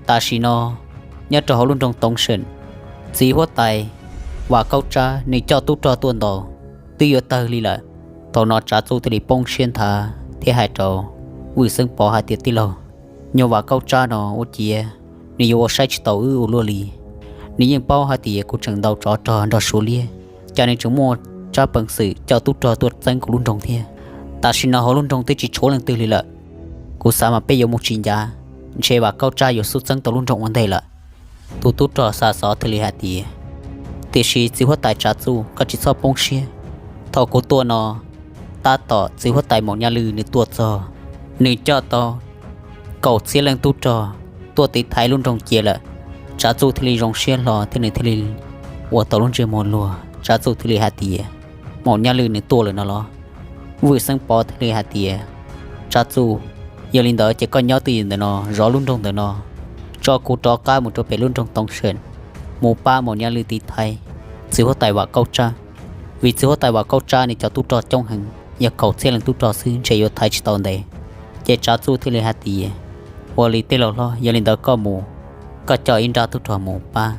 tam sim no nyob rau hauv lub nroog Toov Seem, txiv huab tais Vam Kaub Tsab nws coj tub rog tuaj ntaus twb yuav tawg li lawm. Thaum no Tsav Txuj thiaj li poob siab nthav thiab hais rau Vwj Xeeb Pov hais tias, tij laug, nyuag Vam Kaub Tsab no ua ciav nws yuav ua saib tsis taus wb ua luaj li. Nws yeej paub hais tias kuv tseem ntaus tsov rog nrog Suav liab, cas nws tseem muaj tsab peev xwm coj tub rog tuaj txeeb kuv lub nroog thiab. Tam sim no hauv lub nroog twb tsis tshuav leej twg li lawm. Kuv xav mas peb yuav mus tsis ncav, ntshe Vam Kaub Tsab yuav xub txeeb tau lub nroog ua ntej lawm. Tus tub rog xa xov thiaj li hais tias, tiam sis txiv huab tais Tsav Txuj, koj tsis txhob poob siab. Thaum kuv tuaj no, tab tom txiv huab tais Maum Nyaj Lwj nws tuaj txog, nws coj tau kaum txhiab leej tub rog tuaj tiv thaiv lub nroog cia lawm. Tsav Txuj thiaj li zoo siab hlo thiab nws thiaj li ua tau lub ntsej muag luag. Tsav Txuj thiaj li hais tias, Maum Nyaj Lwj nws tuaj lawm no los? Vwj Xeeb Pov thiaj li hais tias, Tsav Txuj, yog li ntawd ces koj nyob twj ywm ntawm no zov lub nroog ntawm no, tso kuv rov qab mus rau pem lub nroog Toov Seem mus pab Maum Nyaj Lwj tiv thaiv txiv huab tais Vam Kaub Tsab, vim txiv huab tais Vam Kaub Tsab nws cov tub rog coob heev, yog kaum txhiab leej tub rog xwb ntshe yuav thaiv tsis tau ntev. Ces Tsav Txuj thiaj li hais tias, ua li tij laug hlob, yog li ntawd koj mus, koj coj ib nrab tub rog mus pab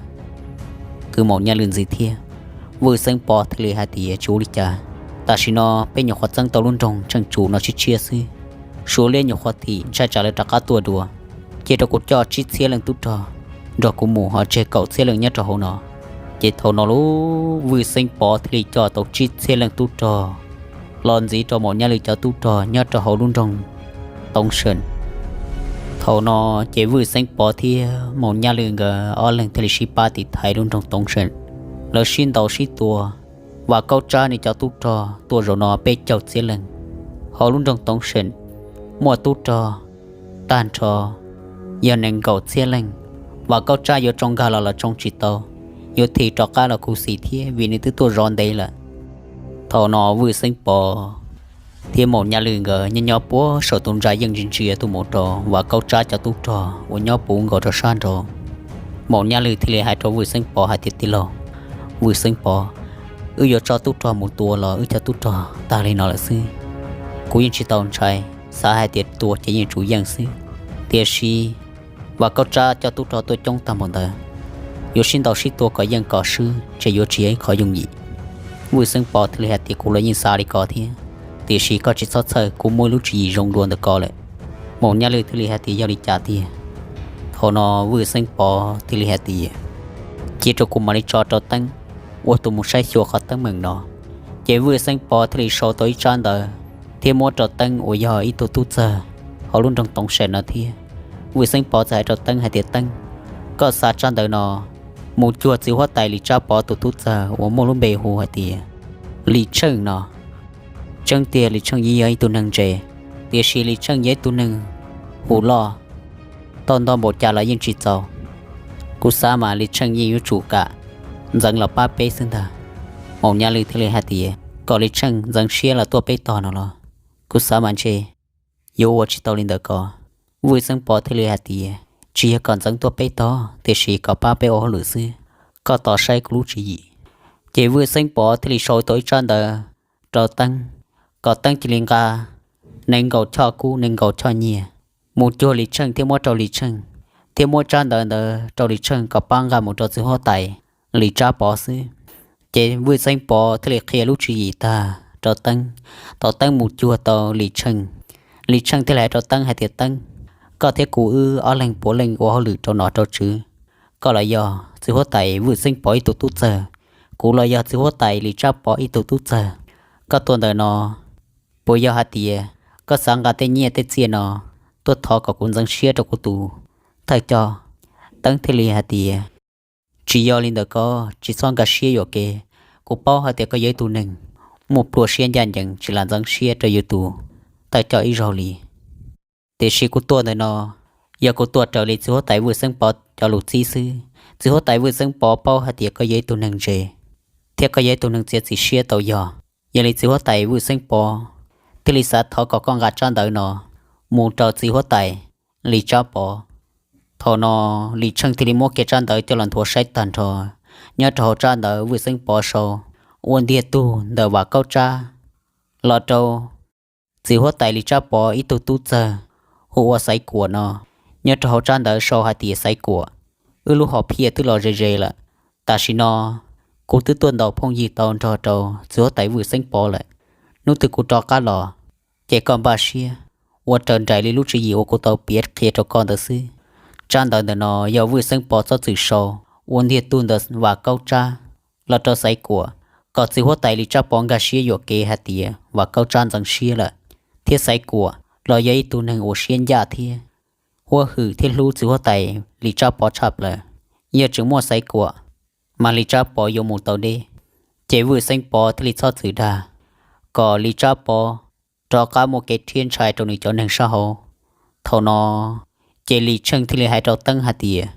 kwv Maum Nyaj Lwj ntxiv thiab. Vwj Xeeb Pov thiaj li hais tias, tsis ua li cas, tam sim no peb nyuam qhuav txeeb tau lub nroog Tsheej Tsum no tshiab tshiab xwb, Suav liab nyuam qhuav thim, ntshai tsam lawv rov qab tuaj dua. Cia rau kuv coj tsib txhiab leej tub rog nrog kuv mus, ho tseg kaum txhiab leej nyob rau hauv no. Ces thaum no lub Vwj Xeeb Pov thiaj li coj tau tsib txhiab leej tub rog los ntxiv rau Maum Nyaj Lwm cov tub rog nyob rau hauv lub nroog Toov Seem. Thaum no ces Vwj Xeeb Pov thiab Maum Nyaj Lwm nkawd ob leeg thiaj li sib pab tiv thaiv lub nroog Toov Seem. Lawv sib ntaus sib tua, Vam Kaub Tsab nws cov tub rog tuaj zaum no peb caug txhiab leej. Hauv lub nroog Toov Seem muaj tub rog tag nrho yog nees nkaum txhiab leej. Vam Kaub Tsab yuav tsoo nkag los los tsoo tsis tau, yuav thim rov qab los kuj xis thiab vim nws twb tuaj zov ntev lawm. Thaum no Vwj Xeeb Pov thiab Maum Nyaj Lwm nkawd nyob nyob puag saum tus ntsa yeej ntsia ntsia tuaj mus rau Vam Kaub Tsab cov tub rog uas nyob puv nkaus rau sab nraud. Maum Nyaj Lwm thiaj li hais rau Vwj Xeeb Pov hais tias, Tij laug Vwj Xeeb Pov, wb yuav tso tub rog mus tua los wb cov tub rog tag li no lawm xwb. Kuv yeej tsis tau ntshai, xav hais tias tua ces yeej tsum yeej xwb. Tiam sis Vam Kaub Tsab cov tub rog tuaj coob tag npaum ntawd, yuav sib ntaus sib tua kom yeej kom swb ces yuav tsis yog ib qho yooj yim. Vwj Xeeb Pov thiaj li hais tias, Kuv los yeej xav li ko thiab, tiam sis koj tsis txhob txhawj, kuv muaj ib lub tswv yim zoo dua ntawm ko lawm. Maum Nyaj Lwm thiaj li hais tias, Yog li cas tiag? Thaum no Vwj Xeeb Pov thiaj li hais tias, Cia rau kuv mam li tso rau teeb ua tus mus saib xyuas qhov teeb meem no. Ces Vwj Xeeb Pov thiaj li sau tau ib tsab ntawv thiab muab rau teeb uas yog ib tug tub txawg hauv lub nroog Toov Seem no thiab. Vwj Xeeb Pov txawm hais rau teeb hais tias, Teeb, koj xa tsab ntawv no mus cuag txiv huab tais Lis Tsab Pov tus tub txawg uas muaj lub npe hu hais tias Lis Tsheej no. Tseeb tiag Lis Tsheej yeej yog ib tug neeg ntse, tiam sis Lis Tsheej yog ib tug neeg hu loj, tau nto npaum cas los yeej tsis txaus. Kuv xav mas Lis Tsheej yeej yuav tsum kam ntxeev los pab peb xwb ntag. Maum Nyaj Lwm thiaj li hais tias, Kom Lis Tsheej ntxeev siab los tuaj peb tog no los? Kuv xav mas ntshe yuav ua tsis tau li ntawd ko. Vwj Xeeb Pov thiaj li hais tias, Tsis yog kom ntxeev tuaj peb tog, tiam sis kom pab peb ua hauj lwm xwb. Koj tos saib kuv lub tswv yim. Ces Vwj Xeeb Pov thiaj li sau tau ib tsab ntawv rau teeb, kom teeb cia li nqa nees nkaum choj kub nees nkaum choj nyiaj mus cuag Lis Tsheej thiab muab rau Lis Tsheej, thiab muab tsab ntawv ntawd rau Lis Tsheej kom pab nqa mus rau txiv huab tais Lis Tsab Pov xwb. Ces Vwj Xeeb Pov thiaj li qhia lub tswv yim tag rau teeb, tau teeb mus cuag tau Lis Tsheej. Lis Tsheej thiaj li hais rau teeb hais tias, Teeb, koj thiab kuv wb ob leeg puav leej ua hauj lwm rau nom rau tswv. Koj los yog txiv huab tais Vwj Xeeb Pov ib tug tub txawg, kuv los yog txiv huab tais Lis Tsab Pov ib tug tub txawg. Koj tuaj ntawm no puas yog hais tias koj xav nqa tej nyiaj tej txiaj no tuaj thov kom kuv ntxeev siab rau kuv tus thawj coj? Teeb thiaj li hais tias, Tsis yog li ntawd ko, tsis txhob nkag siab yuam kev. Kuv paub hais tias koj yog ib tug neeg muaj plua siab ncaj ncees, tsis lam ntxeev siab rau yus tus thawj coj ib zaug li. Tiam sis kuv tuaj ntawm no, yog kuv tuaj raws li txiv huab tais Vwj Xeeb Pov cov lus txib xwb. Txiv huab tais Vwj Xeeb Pov paub hais tias koj yog ib tug neeg ntse, thiab koj yog ib tug neeg txiav txim siab tau yog. Yog li txiv huab tais Vwj Xeeb Pov thiaj li xav thov kom koj nqa tsab ntawv no mus rau txiv huab tais Lis Tsab Pov. Thaum no Lis Tsheej thiaj li muab kiag tsab ntawv coj los nthuav saib tag nrho. Nyob rau hauv tsab ntawv Vwj Xeeb Pov sau ua ntiag tug ntawm Vam Kaub Tsab los rau txiv huab tais Lis Tsab Pov ib tug tub txawg hu ua Xaiv Kuam no. Nyob rau hauv tsab ntawv sau hais tias, Xaiv Kuam, wb lub hom phiaj twb los ze ze lawm. Tam sim no kuv twb tuaj ntaus phooj ywg tau nrog rau txiv huab tais Vwj Xeeb Pov lawm. Hnub twg kuv rov qab los, ces koj npaj siab ua raws nraim li lub tswv yim uas kuv tau piav qhia rau koj ntawd xwb. Tsab ntawv ntawm no yog Vwj Xeeb Pov txhob txwm sau ua ntiag tug ntawm Vam Kaub Tsab los rau Xaiv Kuam, kom txiv huab tais Lis Tsab Pov nkag siab yuam kev hais tias Vam Kaub Tsab ntxeev siab lawm, thiab Xaiv Kuam los yog ib tug neeg uas siab ncaj thiab huab hwm thiab hlub txiv huab tais Lis Tsab Pov tshaj plaws. Yog tseem muaj Xaiv Kuam, mas Lis Tsab Pov yuav mus tau deb. Ces Vwj Xeeb Pov thiaj li txhob txwm dag, kom Lis Tsab Pov rov qab muaj kev rhiab ntshai rau nws cov neeg sab hauv. Thaum no ces Lis Tsheej thiaj li hais rau Teeb hais tias,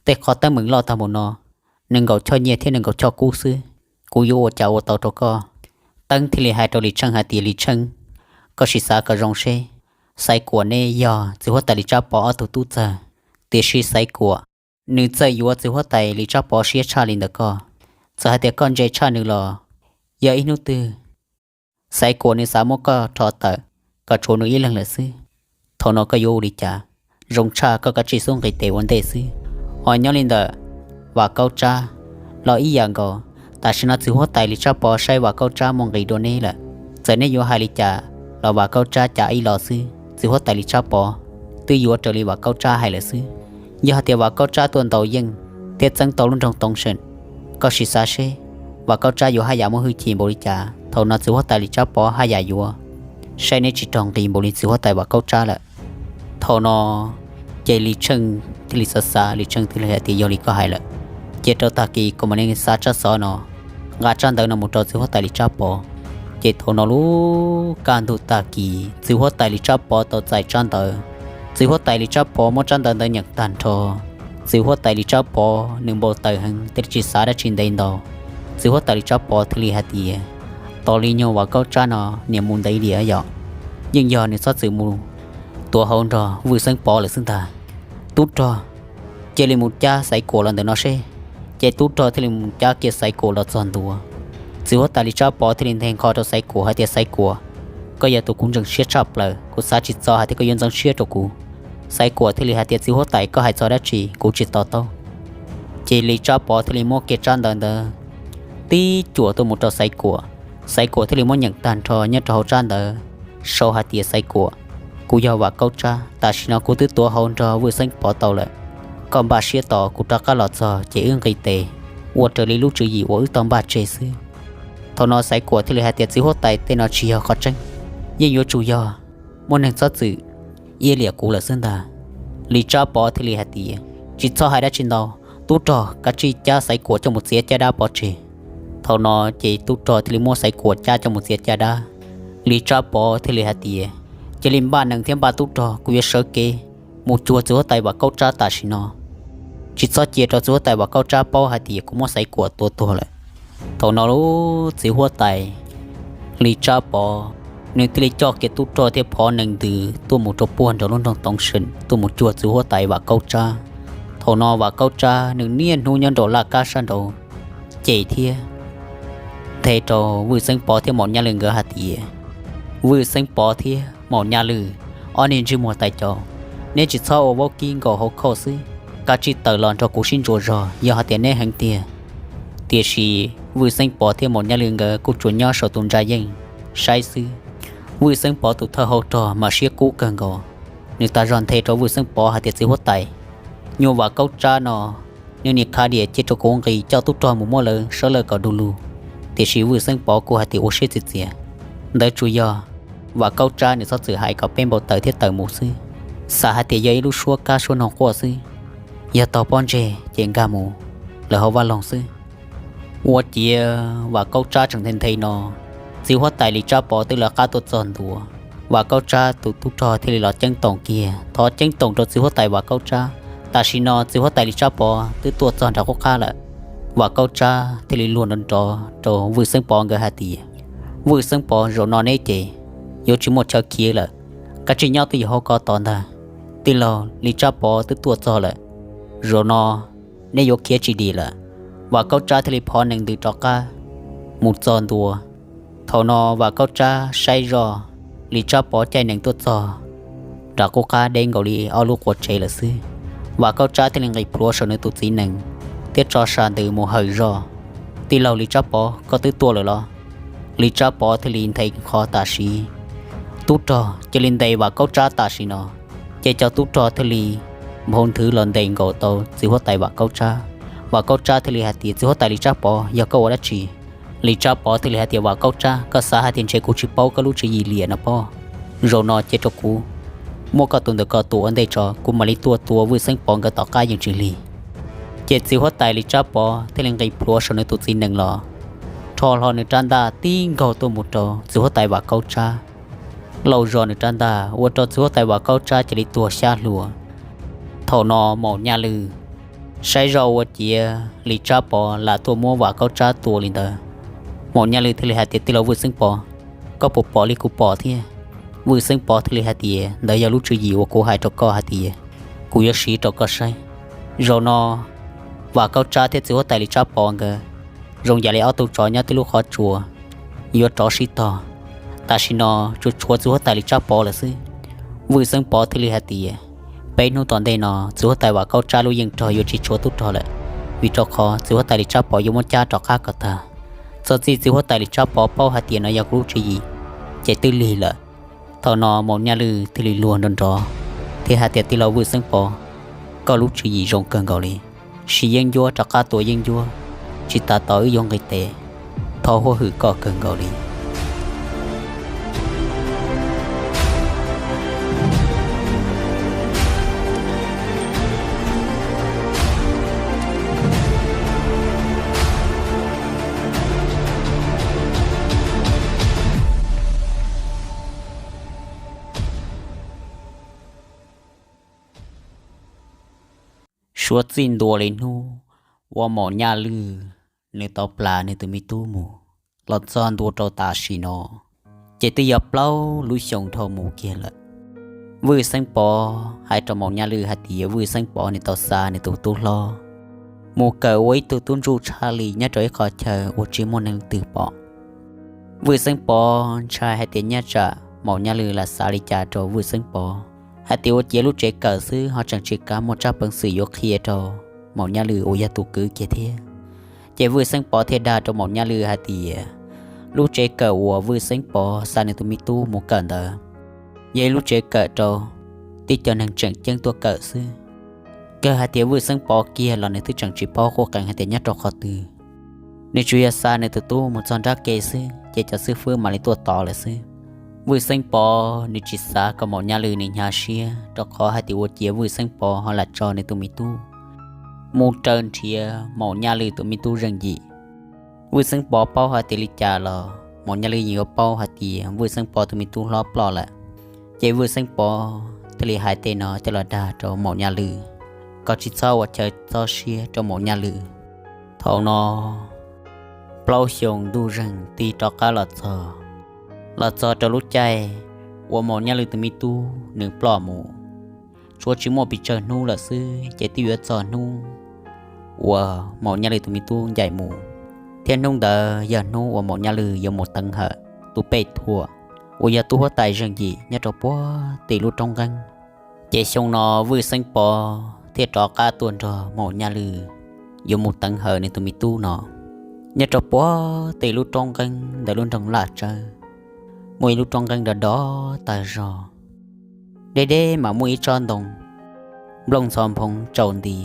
Tej qhov teeb meem loj tag npaum no, nees nkaum choj nyiaj thiab nees nkaum choj kub xwb, kuv yuav ua cas ua tau rau koj? Teeb thiaj li hais rau Lis Tsheej hais tias, Lis Tsheej, koj sim xav kom zoo seb, Xaiv Kuam neb yog txiv huab tais Lis Tsab Pov ob tug tub txawg, tiam sis Xaiv Kuam nws txawj yuav txiv huab tais Lis Tsab Pov siab tshaj li ntawm koj. Txawm hais tias koj ntse tshaj nws los, yog ib hnub twg Xaiv Kuam nws xav muab koj rho tawm kom tshuav nws ib leeg lawm xwb, thaum no koj yuav ua li cas? Zoo tshaj koj kav tsij xub nqis tes ua ntej xwb. Ho nyob li ntawm Vam Kaub Tsab los ib yam nkaus, tam sim no txiv huab tais Lis Tsab Pov saib Vam Kaub Tsab muaj nqis dua neb lawm. Txawm neb yuav hais li cas los Vam Kaub Tsab cav ib los xwb, txiv huab tais Lis Tsab Pov twb yuav raws li Vam Kaub Tsab hais lawm xwb. Yog hais tias Vam Kaub Tsab tuaj ntaus yeej thiab txeeb tau lub nroog Toov Seem, Koj sim xav seb Vam Kaub Tsab yuav haj yam muaj hwj chim npaum li cas. Thaum no txiv huab tais Lis Tsab Pov haj yam yuav saib neb tsis raug nqi npaum li txiv huab tais Vam Kaub Tsab lawm. Thaum no ces Lis Tsheej thiaj li xav xav, Lis Tsheej thiaj li hais tias, Yog li koj hais lawm, cia rau tag kis kuv mam li xa tsab xov no, nqa tsab ntawv no mus rau txiv huab tais Lis Tsab Pov. Ces thaum no lub kaj ntug tag kis txiv huab tais Lis Tsab Pov tau txais tsab ntawv. Txiv huab tais Lis Tsab Pov muab tsab ntawv ntawd nyeem tag nrho. Txiv huab tais Lis Tsab Pov nws npau taws heev, thiaj li tsis xav dab tsi ntev ntau. Txiv huab tais Lis Tsab Pov thiaj li hais tias, Tos li nyuag Vam Kaub Tsab no niam mus ntev li yom, yeej yog nws txhob txwm mus tuav hauv nrog Vwj Xeeb Pov lawm xwb ntag. Tub rog, cia li mus cab Xaiv Kuam los ntawm no seb. Ces tub rog thiaj li mus cab kiag Xaiv Kuam los txog ntua. Txiv huab tais Lis Tsab Pov thiaj li nthe nqho rau Xaiv Kuam hais tias, Xaiv Kuam, koj yog tus kuv ntseeg siab tshaj plaws, kuv xav tsis txog hais tias koj yuav ntxeev siab rau kuv. Xaiv Kuam thiaj li hais tias, Txiv huab tais, koj hais txog dab tsi kuv tsis to taub. Ces Lis Tsab Pov thiaj li muab kiag tsab ntawv ntawd tib cuam tuaj mus rau Xaiv Kuam. Xaiv Kuam thiaj li muab nyeem tag nrho nyob rau hauv tsab ntawd sau hais tias, Xaiv Kuam, kuv yog Vam Kaub Tsab, tam sim no kuv twb tuav hauv nrog Vwj Xeeb Pov tau lawm. Koj npaj siab tos kuv rov qab los txog ces wb nqis tes ua raws li lub tswv yim uas wb tau npaj tseg xwb. Thaum no Xaiv Kuam thiaj li hais tias, Txiv huab tais, tej no tsis yog qhov tseeb, yeej yuav tsum yog muaj neeg txhob txwm iab liam kuv lawm xwb ntag. Lis Tsab Pov thiaj li hais tias, Tsis txhob hais dab tsi ntau, tub rog kav tsij cab Xaiv Kuam coj mus txiav caj dab pov tseg. Thaum no ces tub rog thiaj li muab Xaiv Kuam cab coj mus txiav caj dab. Lis Tsab Pov thiaj li hais tias, Cia li npaj nees thiab npaj tub rog, kuv yuav sawv kev mus cuag txiv huab tais Vam Kaub Tsab tam sim no. Tsis txhob cia rau txiv huab tais Vam Kaub Tsab paub hais tias kuv muab Xaiv Kuam tua tuag lawm. Thaum no lub txiv huab tais Lis Tsab Pov nws thiaj li coj kiag tub rog thiab phov nees ntws tuaj mus rau puag nraum lub nroog Toov Seem tuaj mus cuag txiv huab tais Vam Kaub Tsab. Thaum no Vam Kaub Tsab nws niaj hnub nyob nraum laj kab sab nraud ces thiab nthe rau Vwj Xeeb Pov thiab Maum Nyaj Lwj nkawd hais tias, Vwj Xeeb Pov thiab Maum Nyaj Lwj, ob niag ntsej muag tais caus, neb tsis txhob ua vaub kib nkaus hauv khauj xwb, kav tsij tawm los nrog kuv sib ntsuas zog yog hais tias neb heev tiag. Tiam sis Vwj Xeeb Pov thiab Maum Nyaj Lwj nkawd kuj tsuas nyob saum tus ntsa yeej saib xwb. Vwj Xeeb Pov tus thawj hauv rog mas siab kub kawg nkaus, nws tas zog nthe rau Vwj Xeeb Pov hais tias, Txiv huab tais, nyuag Vam Kaub Tsab no, nws nim khav diam cia rau kuv nqis coj tub rog mus muab lawv sawv lawm kom du lug. Tiam sis Vwj Xeeb Pov kuj hais tias ua siab txias txias, ntawd tsuas yog Vam Kaub Tsab nws txhob txwm hais kom peb npau taws thiab tawm mus xwb. Xav hais tias yog ib lub suab kab suab noog quaj xwb, yog tog pob ntseg ces nkag mus lawm hauv vaj loog xwb. Ua ciav Vam Kaub Tsab tseem nthe nthe no, txiv huab tais Lis Tsab Pov twb lawv qab tuaj txog ntua. Vam Kaub Tsab tus tub rog thiaj li los ceeb toom kiag, thov ceeb toom rau txiv huab tais Vam Kaub Tsab. Tam sim no txiv huab tais Lis Tsab Pov twb tuaj txog nram qub qab lawm. Vam Kaub Tsab thiaj li luag nrov nrov rau Vwj Xeeb Pov nkawd hais tias, Vwj Xeeb Pov, zaum no neb ces yuav tsis muaj chaw khiav lawm, kav tsij nyob twj ywm hauv ko tos ntag. Tij laug Lis Tsab Pov twb tuaj txog lawm, zaum no neb yuav khiav tsis dim lawm. Vam Kaub Tsab thiaj li phov nees ntws rov qab mus txog ntua. Thaum no Vam Kaub Tsab saib zoj Lis Tsab Pov caij nees tuaj txog nram qub qab deb nkaus li ob lub qua tsev lawm xwb. Vam Kaub Tsab thiaj li nqis plhuav saum nws tus txiv nees thiab tso sa ntws mus hawm zoj, Tij laug Lis Tsab Pov, koj twb tuaj lawm los? Lis Tsab Pov thiaj li nthe qho tam sim, tub rog cia li ntes Vam Kaub Tsab tam sim no. Ces cov tub rog thiaj li nphau nthwv los ntes nkaus tau txiv huab tais Vam Kaub Tsab. Vam Kaub Tsab thiaj li hais tias, Txiv huab tais Lis Tsab Pov, yog koj ua dab tsi? Lis Tsab Pov thiaj li hais tias, Vam Kaub Tsab, koj xav hais tias ntshe kuv tsis paub koj lub tswv yim liam no pob? Zaum no cia rau kuv muab koj tus ntawm ko tua ua ntej tso, kuv mam li tuaj tua Vwj Xeeb Pov nkawd tom qab yeej tsis lig. Ces txiv huab tais Lis Tsab Pov thiaj li nqis plhuav saum nws tus txiv nees los, rho hlo nws rab ntaj tib nkaug tuaj mus rau txiv huab tais Vam Kaub Tsab, lauj zog nws rab ntaj ua rau txiv huab tais Vam Kaub Tsab cia li tuag xyab hlua. Thaum no Maum Nyaj Lwj saib zoj ua ciav Lis Tsab Pov lam tuaj muab Vam Kaub Tsab tua li ntawd, Maum Nyaj Lwj thiaj li hais tias, Tij laug Vwj Xeeb Pov, koj puas pom li kuv pom thiab? Vwj Xeeb Pov thiaj li hais tias, Ntawd yog lub tswv yim uas kuv hais rau koj hais tias kuv yuav siv rau koj saib. Zaum no Vam Kaub Tsab thiab txiv huab tais Lis Tsab Pov nkawd zoo yam li ob tug tsov nyob tib lub qhov tsua yuav rov sib tog. Tam sim no tsuas tshuav txiv huab tais Lis Tsab Pov lawm xwb. Vwj Xeeb Pov thiaj li hais tias, Peb hnub tom ntej no txiv huab tais Vam Kaub Tsab lub yeej rog yuav tsis tshuav tub rog lawm, vim rau qhov txiv huab tais Lis Tsab Pov yuav muab cab rov qab kom tag. Txog txij txiv huab tais Lis Tsab Pov paub hais tias no yog kuv lub tswv yim, ces twb lig lawm. Thaum no Maum Nyaj Lwj thiaj li luag nrov nrov thiab hais tias, Tij laug Vwj Xeeb Pov, koj lub tswv yim zoo kawg nkaus li. Siv yeeb ncuab rov qab tua yeeb ncuab, Tsis tas tos wb yuav nqis tes, thov huab hwm koj kawg nkaus li. Suav txij ntua li hnub uas Maum Nyaj Lwj nws tau plam nws tus me tub mus los txog ntua rau tam sim no, ces twb yog plaub lub xyoo dhau mus kiag lawm. Vwj Xeeb Pov hais rau Maum Nyaj Lwj hais tias Vwj Xeeb Pov nws tau xa nws tus tub hlob mus kawm ua ib tug tub ntsuj tshaj li nyob rau ib qho chaw uas tsis muaj neeg twg pom. Vwj Xeeb Pov ntshai hais tias nyob tsam Maum Nyaj Lwj lam xav li cas rau Vwj Xeeb Pov, hais tias ua ciav lub tsev kawm xwb ho tseem tsis kav muaj tsab peev xwm yuav qhia rau Maum Nyaj Lwj uas yog tus kwv kiag thiab. Ces Vwj Xeeb Pov thiaj dag rau Maum Nyaj Lwj hais tias lub tsev kawm uas Vwj Xeeb Pov xa nws tus me tub mus kawm ntawd yog ib lub tsev kawm rau tib co neeg tseem ceeb tuaj kawm xwb. Kawg hais tias Vwj Xeeb Pov kiag los nws twb tseem tsis paub quj qees hais tias nyob rau qhov twg. Nws tsuas yog xa nws tus tub mus txog nrab ke xwb ces cov xib fwb mam li tuaj tos lawm xwb. Vwj Xeeb Pov nws tsis xav kom Maum Nyaj Lwj nws hnyav siab rau qhov hais tias ua ciav Vwj Xeeb Pov ho lam tso nws tus me tub mus raws nrhiav Maum Nyaj Lwj tus me tub zeej yim. Vwj Xeeb Pov paub hais tias li cas los Maum Nyaj Lwj yeej yuav paub hais tias Vwj Xeeb Pov tus me tub hlob ploj lawm. Ces Vwj Xeeb Pov thiaj li hais tej no coj los dag rau Maum Nyaj Lwj kom tsis txhob ua chaw txob siab rau Maum Nyaj Lwj. Thaum no plaub xyoo ntuj zeeg tig rov qab los txog, los txog rau lub caij uas Maum Nyaj Lwj tus me tub nws ploj mus. Tshuav tsis muaj pes tsawg hnub lawm xwb ces twb yuav txog hnub uas Maum Nyaj Lwj tus me tub ncaim mus, thiab hnub ntawd yog hnub uas Maum Nyaj Lwj yuav mus teev hawm tus pej thuam uas yog tub huab tais zeej yim nyob rau puag tim lub roob nqeeb. Ces xyoo no Vwj Xeeb Pov thiaj rov qab tuaj nrog Maum Nyaj Lwj yuav mus teev hawm nws tus me tub no. Nyob rau puag tim lub roob nqeeb ntawm lub nroog Laj Tsawb, muaj ib lub roob nqeeb dov dov tag zog. Deb deb mas muaj ib tsob ntoo nplooj ntxhov nphoov tsaus nti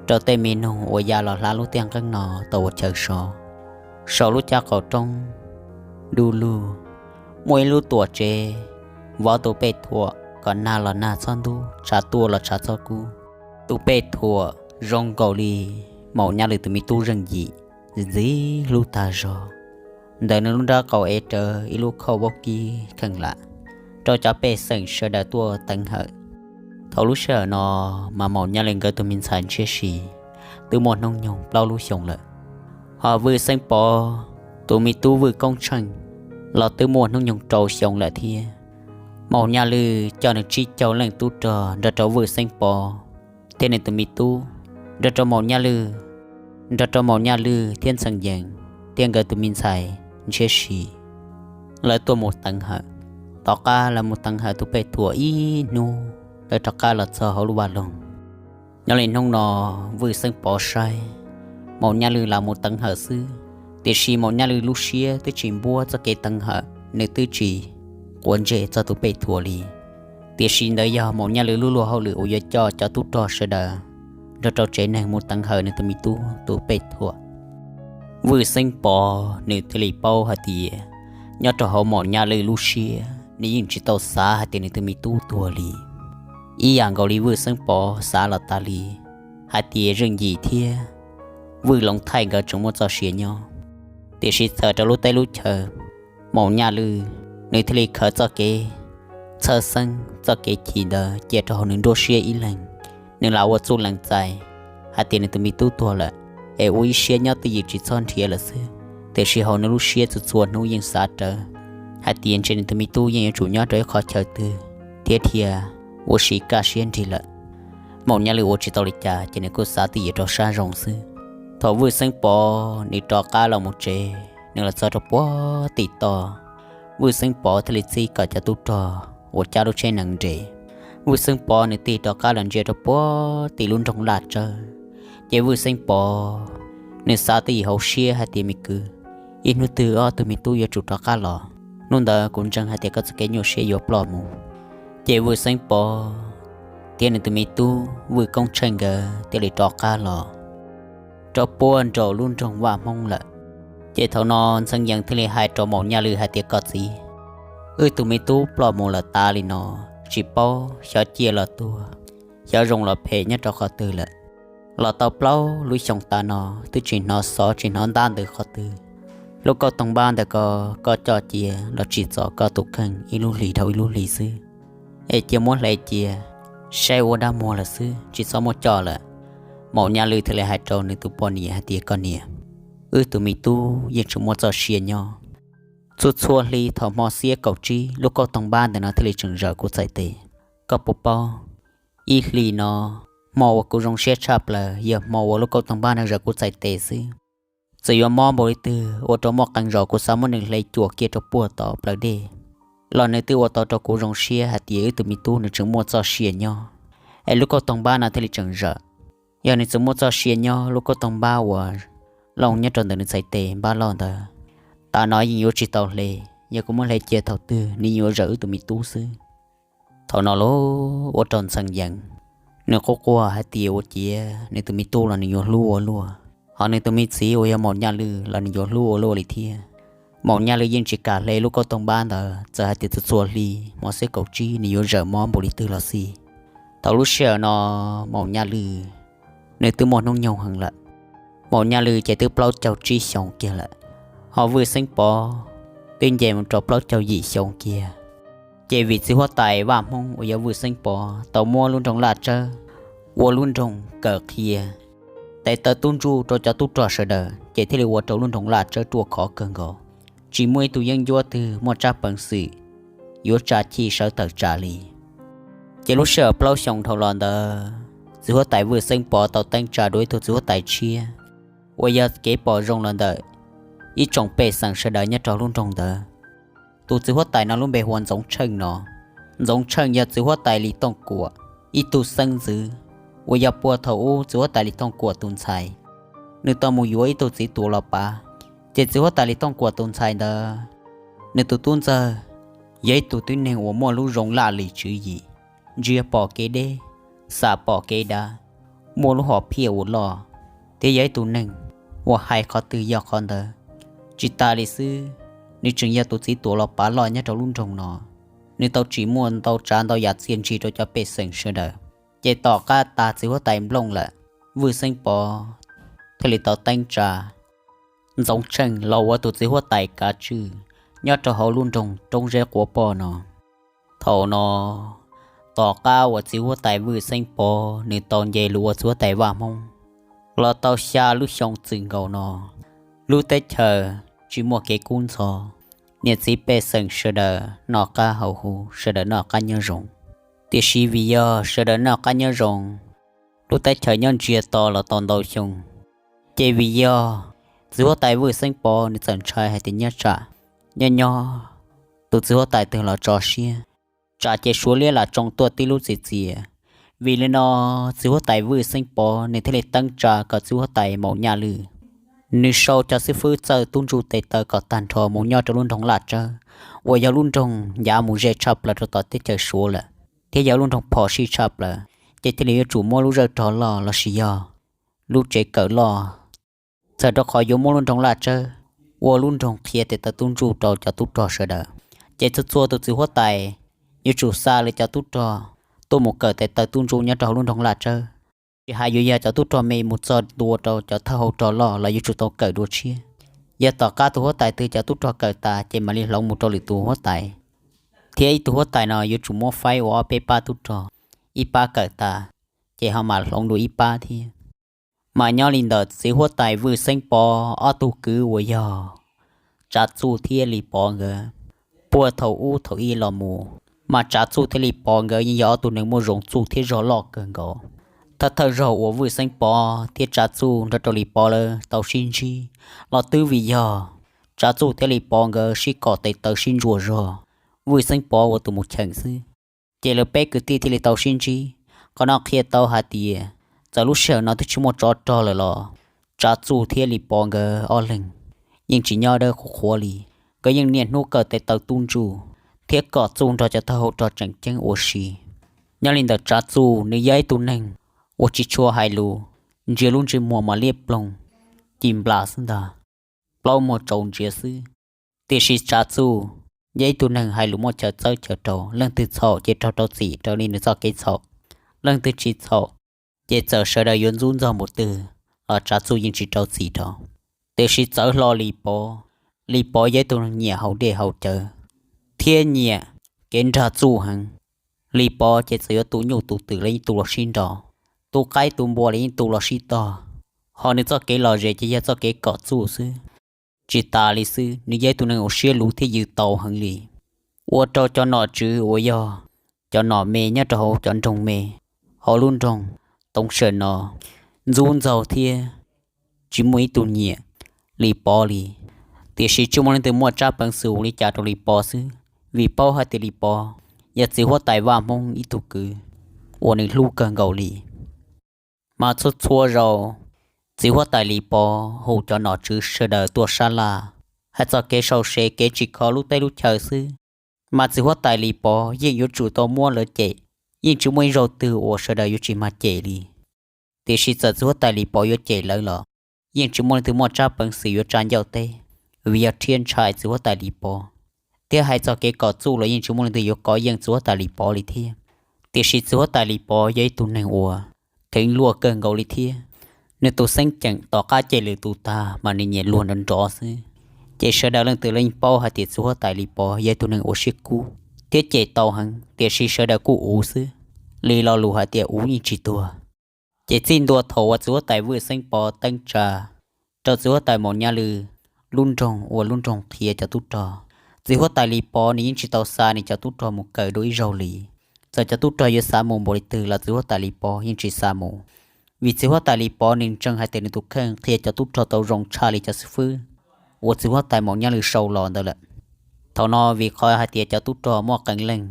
rau tej me noog uas ya los hlab lub tiaj nqeeb no tau ua chaw so. Saum lub caj qaum roob du lug, muaj ib lub tuam tsev vov tus pej thuam kom nag los nag txhob ntub, tshav tuaj los tshav txhob kub. Tus pej thuam zoo nkaus li Maum Nyaj Lwj tus me tub zeej yim, ntxim ntxim hlub tag zog. Ntawm nws lub nrab qaum ev rawv ib lub khauj vaub kib kheej lam rau cov pej xeem sawv daws tuaj teev hawm. Thaum lub sij hawm no mas Maum Nyaj Lwj nkawd tus me ntxhais ntshiab si twb muaj hnub nyoog plaub lub xyoo lawm, ho Vwj Xeeb Pov tus me tub Vwj Koob Tsheej los twb muaj hnub nyoog rau xyoo lawm thiab. Maum Nyaj Lwj coj nws tsib caug leej tub rog nrog rau Vwj Xeeb Pov thiab nws tus me tub, nrog rau Maum Nyaj Lwj, nrog rau Maum Nyaj Lwj thiab Ntxhee Yees thiab nkawd tus me ntxhais ntshiab si, lawv tuaj mus teev hawm. Tom qab lawv mus teev hawm tus pej thuam ib hnub, lawv rov qab los txog hauv lub vaj loog. Nyob li hnub no, Vwj Xeeb Pov saib Maum Nyaj Lwj lam mus teev hawm xwb, tiam sis Maum Nyaj Lwj lub siab twb tsis npuab txoj kev teev hawm, nws twb tsis quav ntsej txog tus pej thuam li. Tiam sis ntawd yog Maum Nyaj Lwj lub luag hauj lwm uas yuav coj cov tub rog sawv daws nrog rau tsev neeg mus teev hawm nws tus me tub tus pej thuam. Vwj Xeeb Pov nws thiaj li paub hais tias nyob rau hauv Maum Nyaj Lwj lub siab nws yeej tsis tau xav hais tias nws tus me tub tuag li. Ib yam nkaus li Vwj Xeeb Pov xav los tas li hais tias Zeej Yim thiab Vwj Loov Thaij nkawd tseem muaj txoj sia nyob. Tiam sis txawm rau lub teb lub chaw, Maum Nyaj Lwj nws thiaj li khaws txoj kev txhawj xeeb, txoj kev chim ntawd cia rau hauv nws nruab siab ib leeg. Nws lam ua txuj lees txais hais tias nws tus me tub tuag lawm, es ua ib siab nyob twj ywm tsis txhob nrhiav lawm xwb. Tiam sis hauv nws lub siab txhua txhua hnub yeej xav rawv hais tias ntshe nws tus me tub yeej yuav tsum nyob rau ib qhov chaw twg thiab dhia ua si kaj siab nrig lawm. Maum Nyaj Lwj ua tsis tau li cas ces nws kuj xav twj ywm rau sab zoo xwb. Thaum Vwj Xeeb Pov nws rov qab los mus tsev, nws los txog rau puag tim toj, Vwj Xeeb Pov thiaj li txib kom cov tub rog uas cab lub tsheb nees nres. Vwj Xeeb Pov nws tig rov qab los ntsia rau puag tim lub nroog Laj Tsawb, ces Vwj Xeeb Pov nws xav twj ywm hauv siab hais tias, me kwv, ib hnub twg ob tug me tub yuav tsum rov qab los, hnub ntawd kuv ntseeg hais tias koj txoj kev nyuaj siab yuav ploj mus. Ces Vwj Xeeb Pov thiab nws tus me tub Vwj Koob Tsheej nkawd thiaj li rov qab los. rau puag nraum lub nroog Vaj Hmoob lawm. Ces thaum no Ntxhee Yees thiaj li hais rau Maum Nyaj Lwm hais tias, Koj txiv, wb tug me tub ploj mus lawm tas li no, tsis paub xyov ciaj los tuag, xyov zoo los phem nyob rau qhov twg lawm. Los tau plaub lub xyoo tas no twb tsis hnov xov tsis hnov ntab ntws qhov twg. Lub kauj toog npab ntawd ko, koj coj cia los tsim txom koj tus kheej ib lub hlis dhau ib lub hlis xwb, es cia muab hle cia saib ua dab muag lawm xwb, tsis txhob muab coj lawm. Maum Nyaj Lwm thiaj li hais rau nws tus poj niam hais tias, Koj niam, wb tug me tub yeej tseem muaj txoj sia nyob. Txhua txhua hli thaum hmo xiab kaum tsib lub kauj toog npab ntawm no thiaj li tseem zawm kuv txhais tes. Koj puas paub, ib hlis no hmo uas kuv zoo siab tshaj plaws yog hmo uas lub kauj toog npab no zawm kuv txhais tes xwb. Txawm yuav mob npaum li twg ua rau muaj qee zaus kuv xav muab nws hle cuam kiag rau puag tom plawv dej los nws twb ua tau rau kuv zoo siab hais tias wb tus me tub nws tseem muaj txoj sia nyob, es lub kauj toog npab no thiaj li tseem zawm. Yog nws tseem muaj txoj sia nyob, lub kauj toog npab uas loj nyob rau ntawm nws txhais tes npab loj ntawd, tas no yeej yuav tsis tau hle. Yog kuv muab hle cia thaum twg nws yeej yuav zawm wb tus me tub xwb. Thaum no los ua rau Ntxhee Yees nws quaj quaj hais tias ua ciav nws tus me tub los nws yuav hlub ua luaj, ho nws tus me txiv uas yog Maum Nyaj Lwm los nws yuav hlub ua luaj li thiab. Maum Nyaj Lwm yeej tsis kam hle lub kauj toog npab ntawd, txawm hais tias txhua txhua hli hmo xiab kaum tsib nws yuav zawm mob npaum li twg los xij. Thaum lub sij hawm no Maum Nyaj Lwm nws twb muaj hnub nyoog heev lawm. Maum Nyaj Lwm ces twb plaub caug tsib xyoos kiag lawm, ho Vwj Xeeb Pov twb nce mus rau plaub caug yim xyoo kiag. Ces vim txiv huab tais Vaj Hmoob uas yog Vwj Xeeb Pov tau muab lub nroog Laj Tsawb ua lub nroog kawm qhia tes taw tub ntsuj rau cov tub rog sawv daws, ces thiaj li ua rau lub nroog Laj Tsawb ruaj khov kawg nkaus, tsis muaj ib tug yeeb ncuab twg muaj tsab peev xwm yuav tsa chij sawv tawm tsam li. Ces lub sij hawm plaub xyoos dhau los ntawd, txiv huab tais Vwj Xeeb Pov tau teeb tsa dua ib tug txiv huab tais tshiab uas yog kev pom zoo los ntawm ib tsoom pej xeem sawv daws nyob rau lub nroog ntawd. Tus txiv huab tais no lub npe hu ua Ntxoov Tsheej no. Ntxoov Tsheej yog txiv huab tais Lis Tooj Kuam ib tug xeeb ntxwv, uas yog puag thaum ub txiv huab tais Lis Tooj Kuam tus ntxhais, nws tau mus yuav ib tug txiv tuam los pav. Ces txiv huab tais Lis Tooj Kuam tus ntxhais ntawd, nws tus tub ntxawg yog ib tug tib neeg uas muaj lub zoo laj lim tswv yim, ntsia pom kev deb, xam pom kev dav, muaj lub hom phiaj uas loj, thiab yog ib tug neeg uas hais qhov twg yog qhov ntawd. Tsis tas li xwb, nws tseem yog tus txiv tuam los pav loj nyob rau lub nroog no. Nws tau tsim muaj ntau tsav ntau yam txiaj ntsig rau cov pej xeem sawv daws. Ces tom qab tag txiv huab tais Nplooj lawm, Vwj Xeeb Pov thiaj li tau teeb tsa Ntxoov Tsheej los ua tus txiv huab tais kav tswj nyob rau hauv lub nroog Roob Zeb Quav Poj no. Thaum no, tom qab uas txiv huab tais Vwj Xeeb Pov nws tau nce los ua txiv huab tais Vaj Hmoob los tau xya lub xyoo txwm nkaus no, lub teb chaws tsis muaj kev kub ntxhov, niam txiv pej xeem sawv daws noj qab haus huv, sawv daws noj qab nyob zoo. Tiam sis vim yog sawv daws noj qab nyob zoo, lub teb chaws nyob ntsiag to los tau ntau xyoo, ces vim yog txiv huab tais Vwj Xeeb Pov nws txawm ntshai hais tias nyob tsam nyob nyob tus txiv huab tais twg los tso siab, tsam ces Suav liab lam tsoo tuaj tib lub txiv txias. Vim li no, txiv huab tais Vwj Xeeb Pov nws thiaj li teeb tsa kom txiv huab tais Maum Nyaj Lwm nws sau cov xib fwb txawj tub ntsuj tes taw kom tag nrho mus nyob rau lub nroog Laj Tsawb, uas yog lub nroog ncav mus ze tshaj plaws rau tom teb chaws Suav lawm, thiab yog lub nroog phom sij tshaj plaws, ces thiaj li yuav tsum muab lub zej rog loj lossis yog lub tsev kawm loj, txawm rau qhov yuav muab lub nroog Laj Tsawb ua lub nroog qhia tes taw tub ntsuj rau cov tub rog sawv daws. Ces txhua txhua tus txiv huab tais yuav tsum xa lawv cov tub rog tuaj mus kawm tes taw tub ntsuj nyob rau hauv lub nroog Laj Tsawb. Tsis hais yuav yog cov tub rog me mus txog ntua rau cov thawj hau rog loj los yuav tsum tau kawm dua tshiab. Yog tom qab tus huab tais twg cov tub rog kawm tas ces mam li hloov mus rau lwm tus huab tais, thiab ib tug huab tais no yuav tsum muab faib ua ob peb pab tub rog, ib pab kawm tas ces ho mam hloov dua ib pab thiab. Mas nyob li ntawm txiv huab tais Vwj Xeeb Pov ob tug kwv uas yog Tsav Txuj thiab Lis Pov nkawd, puag thaum ub thaum ub los mus, mas Tsav Txuj thiab Lis Pov nkawd yeej yog ob tug neeg muaj zoo txuj thiab zog loj kawg nkaus. Thawj thawj zaug uas Vwj Xeeb Pov thiab Tsav Txuj nrog rau Lis Pov lawv tau sib ntsib los twb vim yog Tsav Txuj thiab Lis Pov nkawd sib kom tes taw sib ntsuas zog, Vwj Xeeb Pov ua tus mus cheem xwb. Ces lawv peb kwv tij thiaj li tau sib ntsib. Qhov no qhia tau hais tias txawm lub sij hawm no twb tsis muaj tsov rog lawm los Tsav Txuj thiab Lis Pov nkawd ob leeg yeej tsis nyob dawb qhuav li. Nkawd yeej niaj hnub kawm tes taw tub ntsuj thiab kom txuj nrog cov thawj hau rog tseem ceeb ua si. Nyob li ntawm Tsav Txuj nws yog ib tug neeg uas tsis tshua hais lus, ntsia lub ntsej muag mas liab ploog, ci nplas xwb ntag, plaub muag tsaus ntsiav xwb. Tiam sis Tsav Txuj yog ib tug neeg hais lus muaj chaw txawb chaw rau, leej twg txhaum ces raug rau txim raws li nws txoj kev txhaum. Leej twg tsis txhaum ces txawm sawv daws yuav ntxub ntxaug npaum twg los Tsav Txuj yeej tsis rau txim rau. Tiam sis txawv hlo Lis Pov, Lis Pov yog ib tug neeg nyiam haus dej haus cawv thiab nyiam kev nrag txuj heev. Lis Pov ces txawm yuav tu nyuj tu twm los yeej tu los sib nraus, tu qaib tu npua los yeej tu los sib tog, ho nws txoj kev lom zem ces yog txoj kev kom txuj xwb. Tsis tas li xwb, nws yog ib tug neeg uas siab luv thiab yws tau heev li, ua rau cov nom tswv uas yog cov nom me nyob rau hauv cov nroog me hauv lub nroog Toov Sam no ntxub ntxaug thiab tsis muaj ib tug nyiam Lis Pov li. Tiam sis tsis muaj leej twg muaj tsab peev xwm ua li cas rau Lis Pov xwb, vim paub hais tias Lis Pov yog txiv huab tais Vaj Hmoob ib tug kwv uas nws hlub kawg nkaus li. Mas txhua txhua zaus txiv huab tais Lis Pov hu cov nom tswv sawv daws tuaj sab laj hais txog kev sau se kev tsim kho lub teb lub chaw xwb, mas txiv huab tais Lis Pov yeej yuav tsum tau muab lawv cem, yeej tsis muaj ib zaug twg uas sawv daws yuav tsis mag cem li. Tiam sis txawm txiv huab tais Lis Pov yuav cem lawv los yeej tsis muaj leej twg muaj tsab peev xwm yuav tsa ncauj teb, vim yog rhiab ntshai txiv huab tais Lis Pov, thiab hais txog kev kom txuj los yeej tsis muaj leej twg yuav kov yeej txiv huab tais Lis Pov li thiab. Tiam sis txiv huab tais Lis Pov yog ib tug neeg uas kheev luaj kawg nkaus li thiab, nws tus xeeb ceem tom qab cem lwm tus tag mas nws nyiam luag nrov nrov xwb. Ces sawv daws leej twg los yeej paub hais tias txiv huab tais Lis Pov yog ib tug neeg uas siab kub thiab cem tau heev, tiam sis sawv daws kuj uv xwb, li lo lus hais tias uv yeej tsis tuag. Ces txij ntua thaum uas txiv huab tais Vwj Xeeb Pov teeb tsa rau txiv huab tais Maum Nyaj Lwj lub nroog ua lub nroog qhia cov tub rog, txiv huab tais Lis Pov nws yeej tsis tau xa nws cov tub rog mus kawm dua ib zaug li. Txawm cov tub rog yuav xav mus npaum li twg los txiv huab tais Lis Pov yeej tsis xa mus, vim txiv huab tais Lis Pov nws ntseeg hais tias nws tus kheej qhia cov tub rog tau zoo tshaj li cov xib fwb uas txiv huab tais Maum Nyaj Lwj sau los ntawd lawm. Thaum no vim qhov hais tias cov tub rog muaj qee leej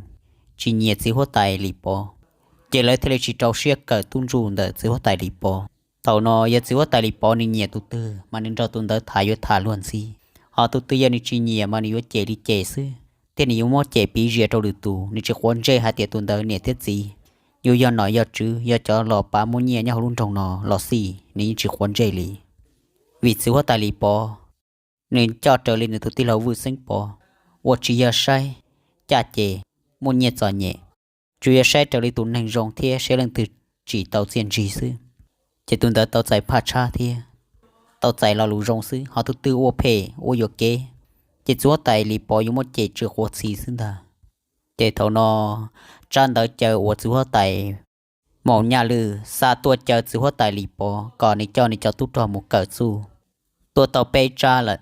tsis nyiam txiv huab tais Lis Pov, ces lawv thiaj li tsis rau siab kawm tub ntsuj ntawm txiv huab tais Lis Pov. Thaum no yog txiv huab tais Lis Pov nws nyiam tus twg mas nws nrog tus ntawd tham yuav tham luag ntxhi, ho tus twg yog nws tsis nyiam mas nws yuav cem li cem xwb, thiab nws yuav muab cem piv zias rau lwm tus, nws tsis quav ntsej hais tias tus ntawd niam thiab txiv yuav yog nom yog tswv, yog cov los pav muaj nyiaj nyob hauv lub nroog no los xij, nws yeej tsis quav ntsej li. Vim txiv huab tais Lis Pov nws coj raws li nws tus tij laug Vwj Xeeb Pov, uas tsis yog saib caj ces muaj nyiaj txom nyem, tsuas yog saib raws li tus neeg zoo thiab saib leej twg tsim tau txiaj ntsig xwb. Ces tus ntawd tau txais phaj tshab thiab tau txais lo lus zoo xwb, ho tus twg ua phem ua yuam kev, ces txiv huab tais Lis Pov yuav muab cem tsw quav txhi xwb ntag. Ces thaum no tsab ntawv caw uas txiv huab tais Maum Nyaj Lwj xa tuaj caw txiv huab tais Lis Pov kom nws coj nws cov tub rog mus kawm txuj tuaj tau peb tsab lawm.